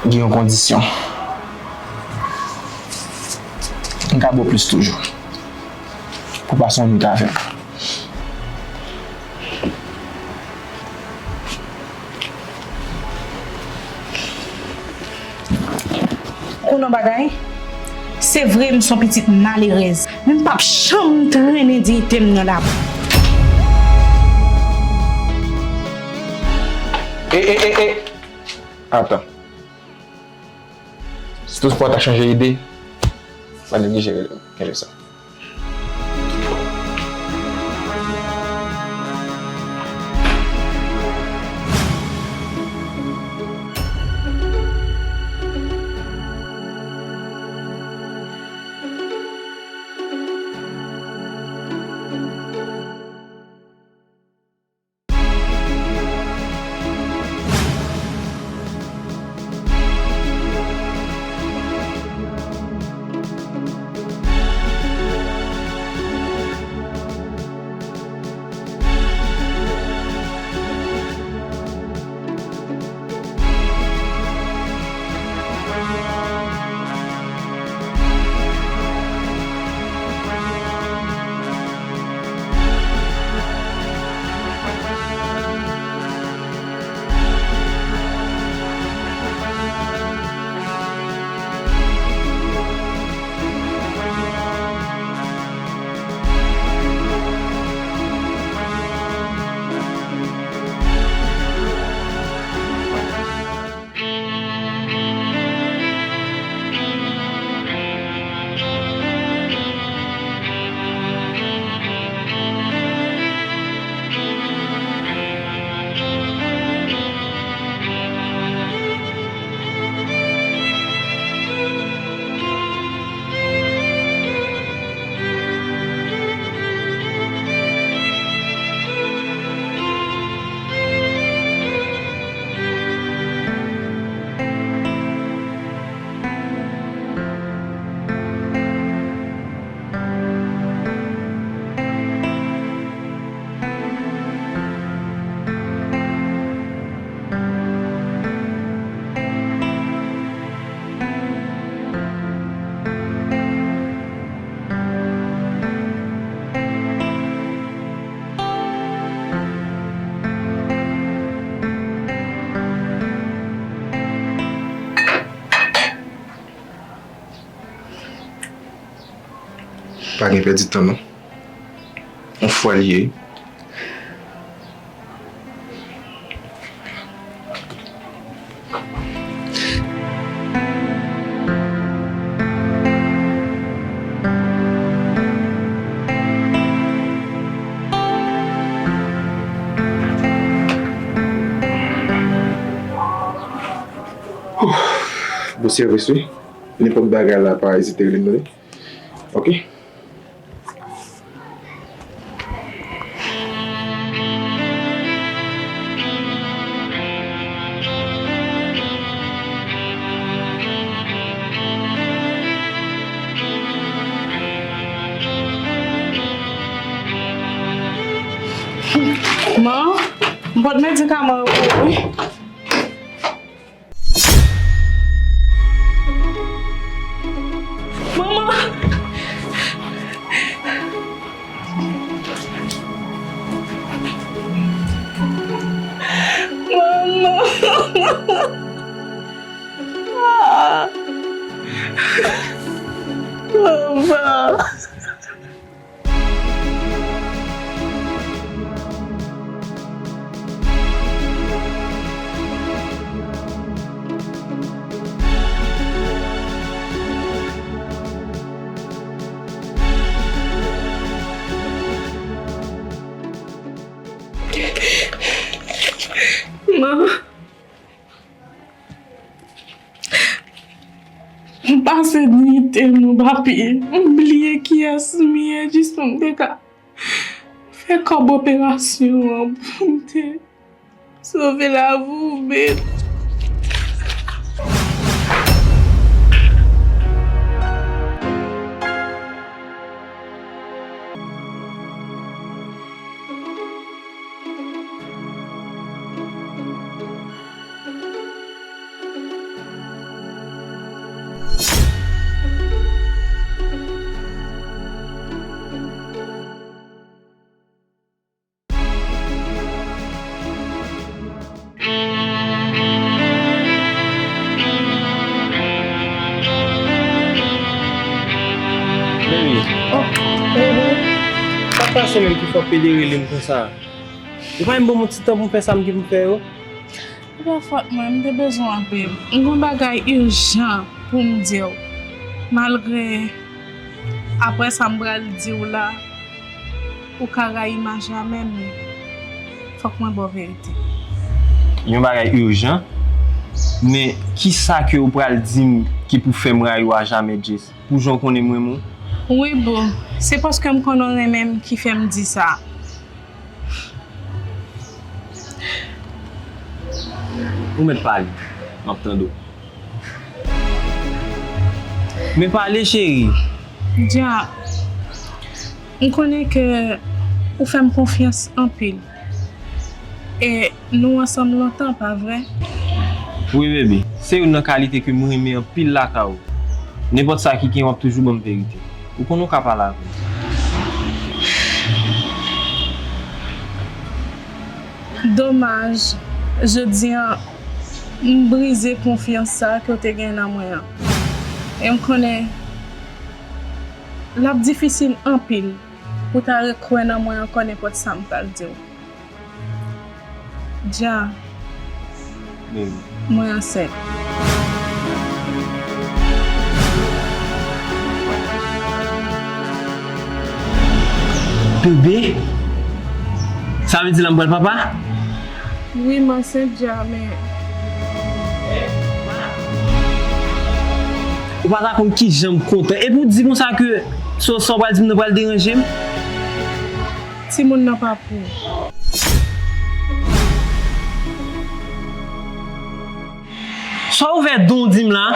Gen yon kondisyon. M ka ba w plis toujou. Pou pase yon nwit avè m. Konnen yon bagay? Se vre, m se yon pitit malerèz, men m p ap janm trennen diyite m nan labou. E, e, e, e! Atan. Si toutfwa w ta chanje ide, pa neglije kenbe sa. Pa gen pèdi tan non. On fwa li ye. Bon sèvis wi. Nenpòt bagay la, pa ezite rele m tande. Ok. Man, m pot medikaman yo pou ou wi. Manman! Manman! Ah! Manman! Manman, m pase diyite m non, papi. M bliye kiyès m ye, jis pou m te ka fè kòb operasyon an pou m te sove lavi w, men. Baby, oh, oh, oh. Sa k pase menm ki fè w pede rele m konsa? Ou pa menm ban m yon ti tan pou m fè sa m gen pou m fè yo? Se pa fòt mwen, m te bezwen w anpil. M gen yon bagay ijan pou m di w. Malgre apre sa m pral di w la, ou ka rayi m ajamè, men fòk mwen ba w verite. Yon bagay ijan? Men kisa ke ou pral di m ki pou fè m rayi w ajamè, Jess? Pou jan w konnen m renmen w? Wi, boo. Se paske m konnen w renmen m ki fè m di sa. Ou mèt pale, m ap tande w. Men pale, cheri. Dja, m konnen ke ou fè m konfyans anpil. E nou ansanm lontan, pa vre? Wi, baby. Se youn nan kalite ke m renmen anpil lakay ou. Nenpòt sa ki gen, w ap toujou ban m verite. Ou konnen w ka pale avè m. Domaj, jodi a, m brize konfyans sa ke w te gen nan mwen an. E m konnen l ap difisil anpil pou w ta rekwè nan mwen ankò nenpòt sa m pral di w. Dja, mwen ansent. Bebe? Sa vle di la m pral papa? Wi, m ansent dja, men. Ou pa ta konn kijan m kontan. Epi w di konsa ke sa, sa w pral di m nan pral deranje m? Timoun nan pa pou ou. Sa w ouvè don w di m la?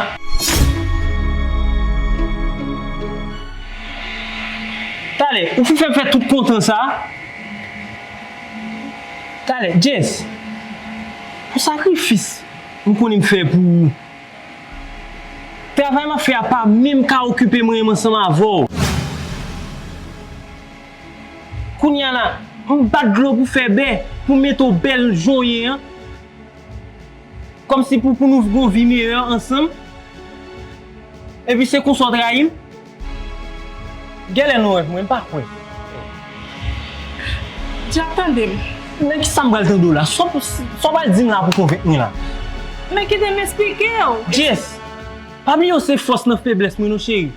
Talè, ou fin fè m fè tout kontan sa? Talè, Jess, pou sakrifis m konnen m fè pou ou, travay m ap fè a pa menm ka okipe mwen menm ansanm avè w. Kounye a la, m bat dlo pou fè bè, pou mete w bèl jan w ye an. Kòmsi pou, pou nou gen yon vi meyè ansanm. Epi se konsa w trayi m? Genlè nan rèv mwen, m pa kwè. Dja, tande m. Men kisa m pral tande w la? Sa w, sa w pral di m la pou konvenk mwen la? Men kite m esplike w. Jess, pa bliye w se fòs nan feblès mwen non, cheri.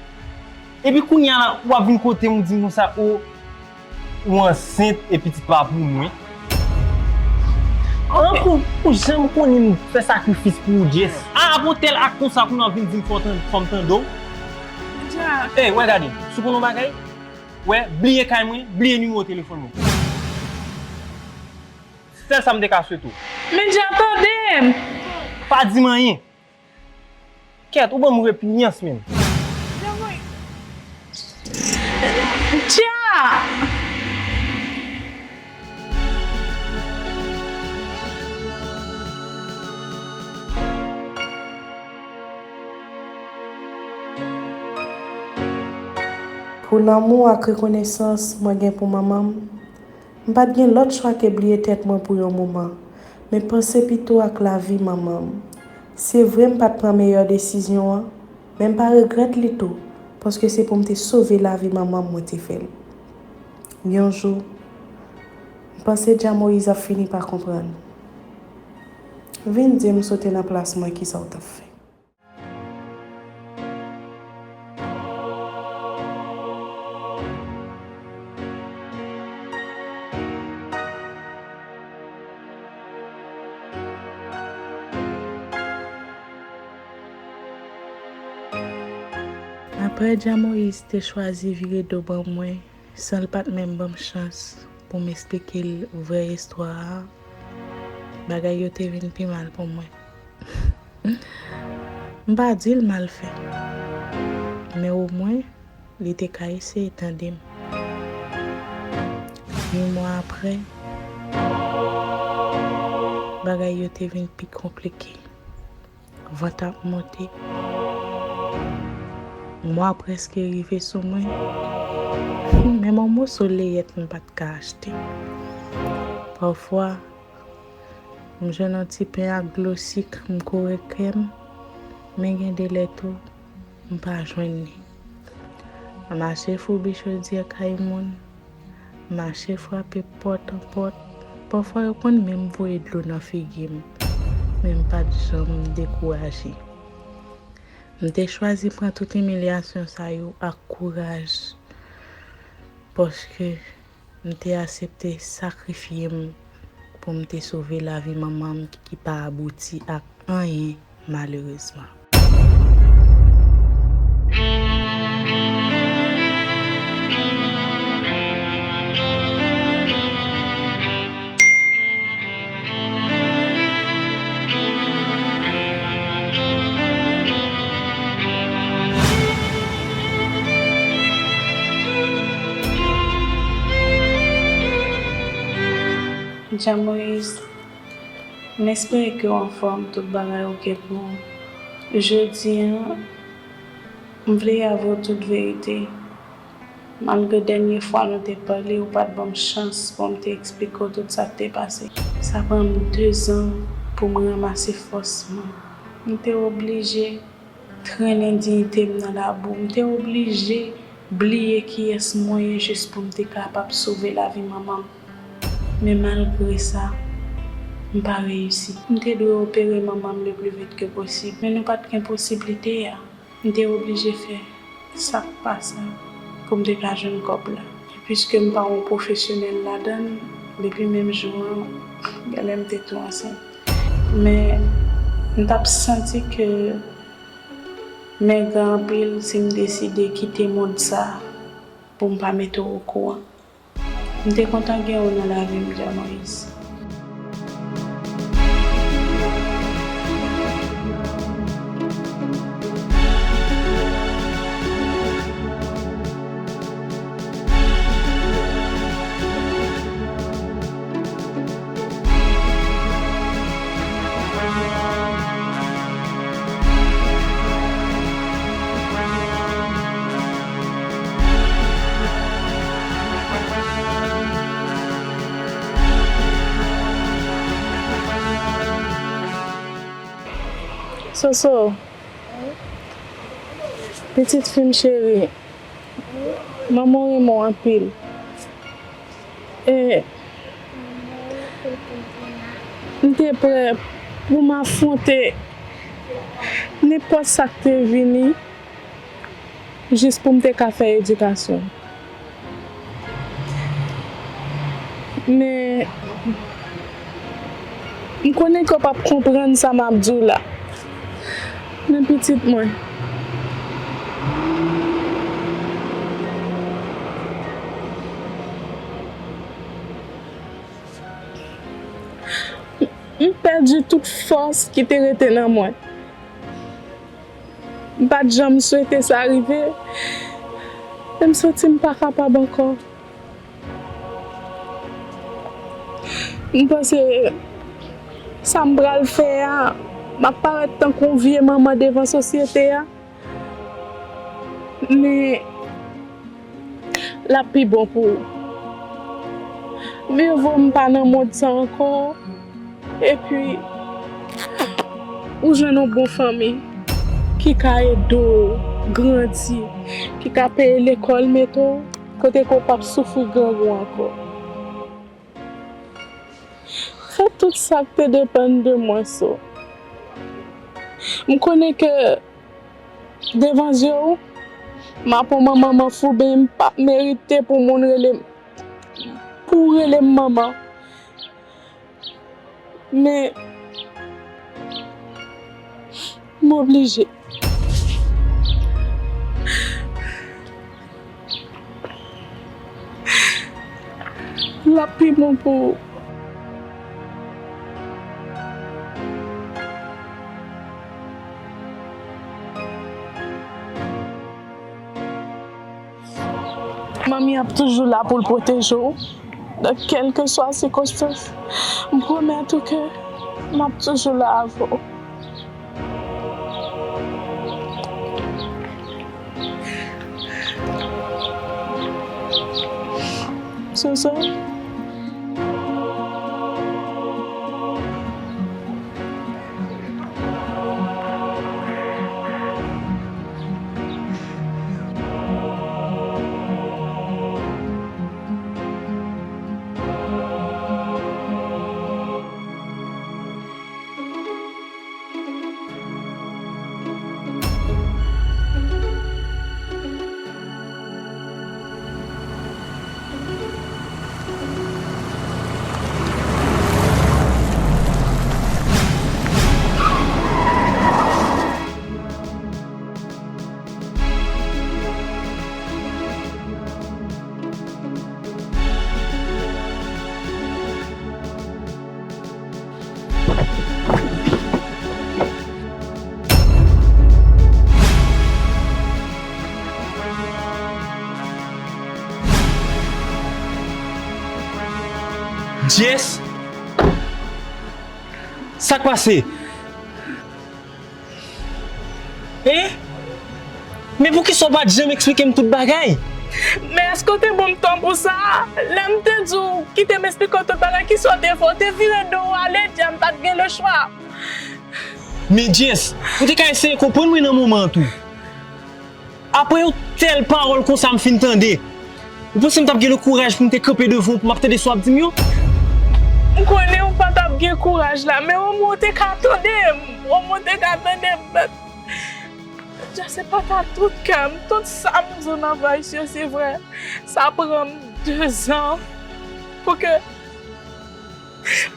Epi kounye a la, w ap vin kote m, w di m konsa, o, ou ansent e pitit pa pou mwen. An, pou, pou jan m konnen m fè sakrifis pou ou, Jess. A, apre yon tèl ak konsa, kounye a w ap vin di m fò w tan-, fò m tande w. Dja. Ey, wè gade, si w konnen yon bagay, wè, bliye kay mwen, bliye nimewo telefòn mwen. Sèl sa m te ka swete w. Men Dja, tande m. Pa di m anyen. Kèt, ou ban m repinyans menm. Dja! Pou lanmou ak rekonesans mwen gen pou manman m, m pa t gen lòt chwa ke bliye tèt mwen pou yon moman, men panse pito ak lavi manman m. Se vre m pa t pran meyè desizyon an, men m pa regrèt li tou, paske se pou m te sove lavi manman m mwen te fè l. Yon jou, m panse Dja Moyiz ap fini pa konprann. Vin di m si w te nan plas mwen, kisa w t ap fè? Prè Djan Moyiz te chwazi vire do ban mwen san l pa t menm ban m chans pou m esplike l vrè istwa a. Bagay yo te vin pi mal pou mwen. M pa di l mal fè, men omwen li te ka eseye tande m. Ui mwa apre, bagay yo te vin pi konplike. Van t ap monte. Mwa prèske rive sou mwen. Menm yon moso leyèt m pa t ka achte. Pafwa, m jwenn yon ti pen ak dlo sik, m kore kè m, men gen de lè tou, m pa jwenn li. M mache foubi chodyè kay moun, m mache frape pòt an pòt. Pafwa, yo konn menm voye dlo nan figi m, men m pa t janm dekouraje. M te chwazi pran tout imilyasyon sa yo ak kouraj, paske m te aksepte sakrifye m pou m te sove lavi manman m ki pa abouti ak anyen, malerezman. Djan Moyiz, m espere ke w anfòm, tout bagay oke pou ou. Jodi a, m vle avè w tout verite. Malgre dènye fwa nou te pale, ou pa t ban m chans pou m te eksplike w tout sa k te pase. Sa pran m dezan pou m ranmase fòs mwen. M te oblije trennen diyite m nan labou. M te oblije bliye kiyès mwen ye jis pou m te kapab sove lavi manman m. Men malgre sa, m pa reyisi. M te dwe opere manman m le pli vit ke posib, men nou pa t gen posiblite a. M te oblije fè sa k pa sa pou m te ka jwenn kòb la. Piske m pa yon pwofesyonèl ladan l, depi menm jou an, genlè m te tou ansent. Men, m t ap santi ke m engra anpil si m deside kite mond sa a pou m pa mete w okouran. M te kontan gen w nan lavi m, Djan Moyiz. Soso, pitit fi m cheri, manman w renmen w anpil. E m te prè pou m afwonte nenpòt sa k te vini, jis pou m te ka fè edikasyon. Men, m konnen ke w p ap konprann sa m ap di w la. Men pitit mwen, m pèdi tout fòs ki te rete nan mwen. M pa t janm swete sa rive, men m santi m pa kapab ankò. M panse sa m pral fè a, m ap parèt tankou yon vye manman devan sosyete a. Men, l ap pi bon pou ou. Mye vo m pa nan mond sa ankò. Epi, ou jwenn yon bon fanmi ki ka ede w grandi, ki ka peye lekòl, mete w kote ke w p ap soufri grangou ankò. Fè tout sa k te depann de mwen, So. M konnen ke devan zye w, m ap yon manman manfouben, m p ap merite pou moun rele m, pou w rele m manman. Men, m oblije. l ap pi bon pou ou. Manmi ap toujou la pou l pwoteje w nan kèlkeswa sikonstans. M pwomèt ou ke m ap toujou la avè w. Soso. Jess? Sa k pase? Hein? Men poukisa w pa t janm eksplike m tout bagay? Men èske w te ban m tan pou sa? Lè m te di w kite m eksplike w tout bagay, kisa w te fè? W te vire do w ale, Jess, m pa t gen lechwa. Men Jess, ou te ka eseye konprann mwen nan moman an tou. Apre yon tèl pawòl konsa m fin tande, ou panse m t ap gen le kouraj pou m te kanpe devan w pou m ap tande sa w ap di m yo? M konnen w pa t ap gen kouraj la, men omwen w te ka tande m. Omwen w te ka tande m. Jess, se pa ta tout kè m, tout sa m di w nan vòys yo, se vre. Sa pran m dezan pou ke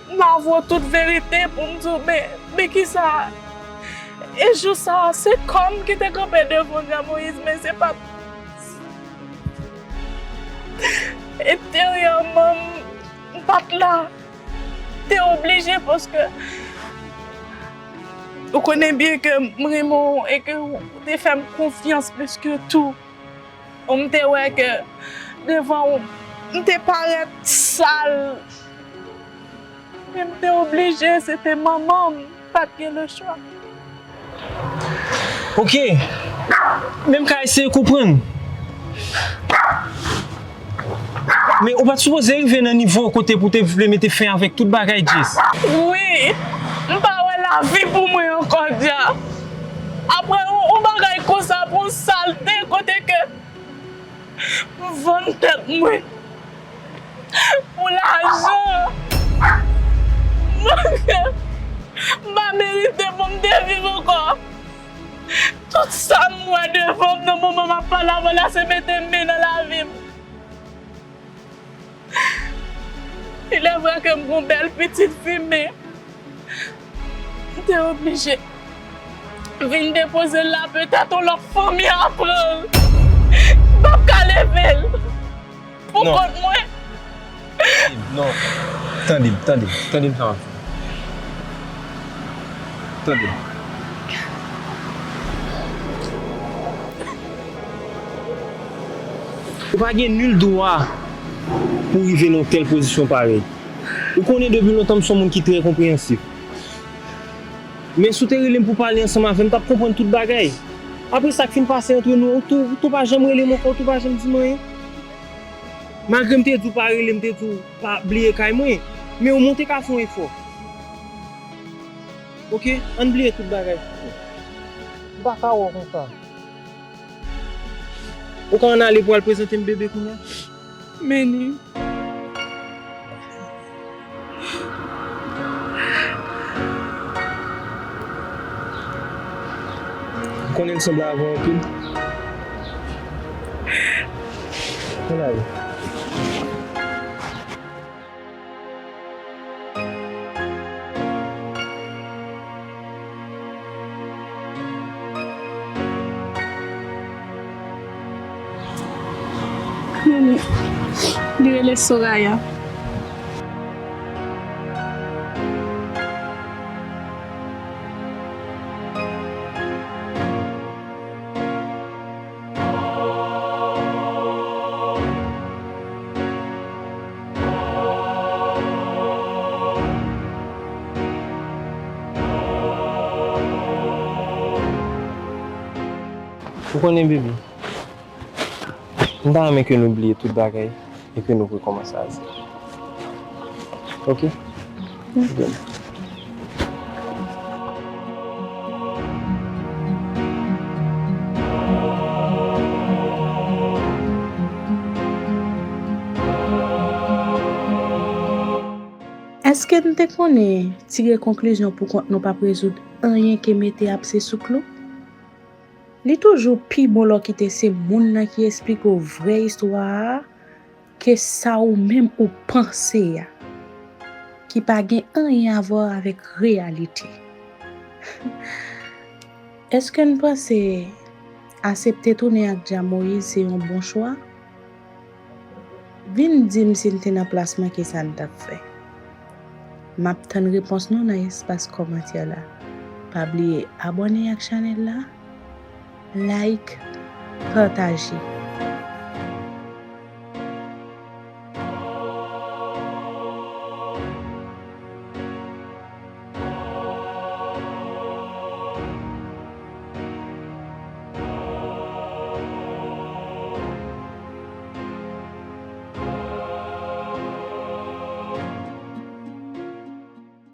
m avwe w tout verite pou m di w, men, men kisa? E jou sa a, se kò m ki te kanpe devan Gran Moyiz, men se pa t, enteryèman, m, m pa t la. Te oblije paske ou konnen byen ke m renmen w e ke w te fè m konfyans plis ke tou. Ou m te wè ke devan w, m te parèt sal. Men m te oblije, se te manman m, m pa t gen lechwa. Ok, men m ka eseye konprann. Men ou pa t sipoze rive nan nivo kote pou w te vle mete fen avèk tout bagay, Jess. Wi, m pa wè lavi pou mwen ankò, Dja. Apre yon, yon bagay konsa, pou yon salte, kote ke m vann tèt mwen pou lajan. Paske m pa merite pou m te viv ankò. Tout sa m wè devan m nan moman m ap pale avè w la, se mete men nan lavi m. Il est vrai ke m gon bèl pitit fi, men m te oblije vin depoze l la, petèt yon lòt fanmi ap pran l. M p ap ka leve l pou kont mwen. Non. Tande m, tande m, tande m sa m ap fè. Tande m. Ou pa gen nil dwa pou w rive nan yon tèl pozisyon parèy. Ou konnen depi lontan m se yon moun ki trè konpreyansif. Men si w te rele m pou pale ansanm avè m, m t ap konprann tout bagay. Apre sa k fin pase antre nou, ou tou, ou tou pa janm rele m ankò, ou tou pa janm di m anyen. Malgre m te di w pa rele m, te di w pa bliye kay mwen, men omwen w te ka fè yon efò. Ok, ann bliye tout bagay. M pa ka wè w konsa. Ou ka ann ale pou w al prezante m bebe kounye a? Meni. M konnen l sanble avè w anpil. Ann ale. Nini, li rele Soraya. Ou konnen, baby, m ta renmen ke nou bliye tout bagay e ke nou rekòmanse a zero. Ok? Ok. Èske n te konnen tire konklizyon poukont nou p ap rezoud anyen ke mete abse sou klou? Li toujou pi bon lè w kite se moun nan ki esplike w vrè istwa a ke sa ou menm ou panse a, ki pa gen anyen a vwè avèk reyalite. Èske n panse asepte tounen ak Dja Moyiz se yon bon chwa? Vin di m si n te nan plas mwen kisa n t ap fè. M ap tann repons nou nan espas kòmantè la. Pa bliye abòne ak chanèl la, like, pataje.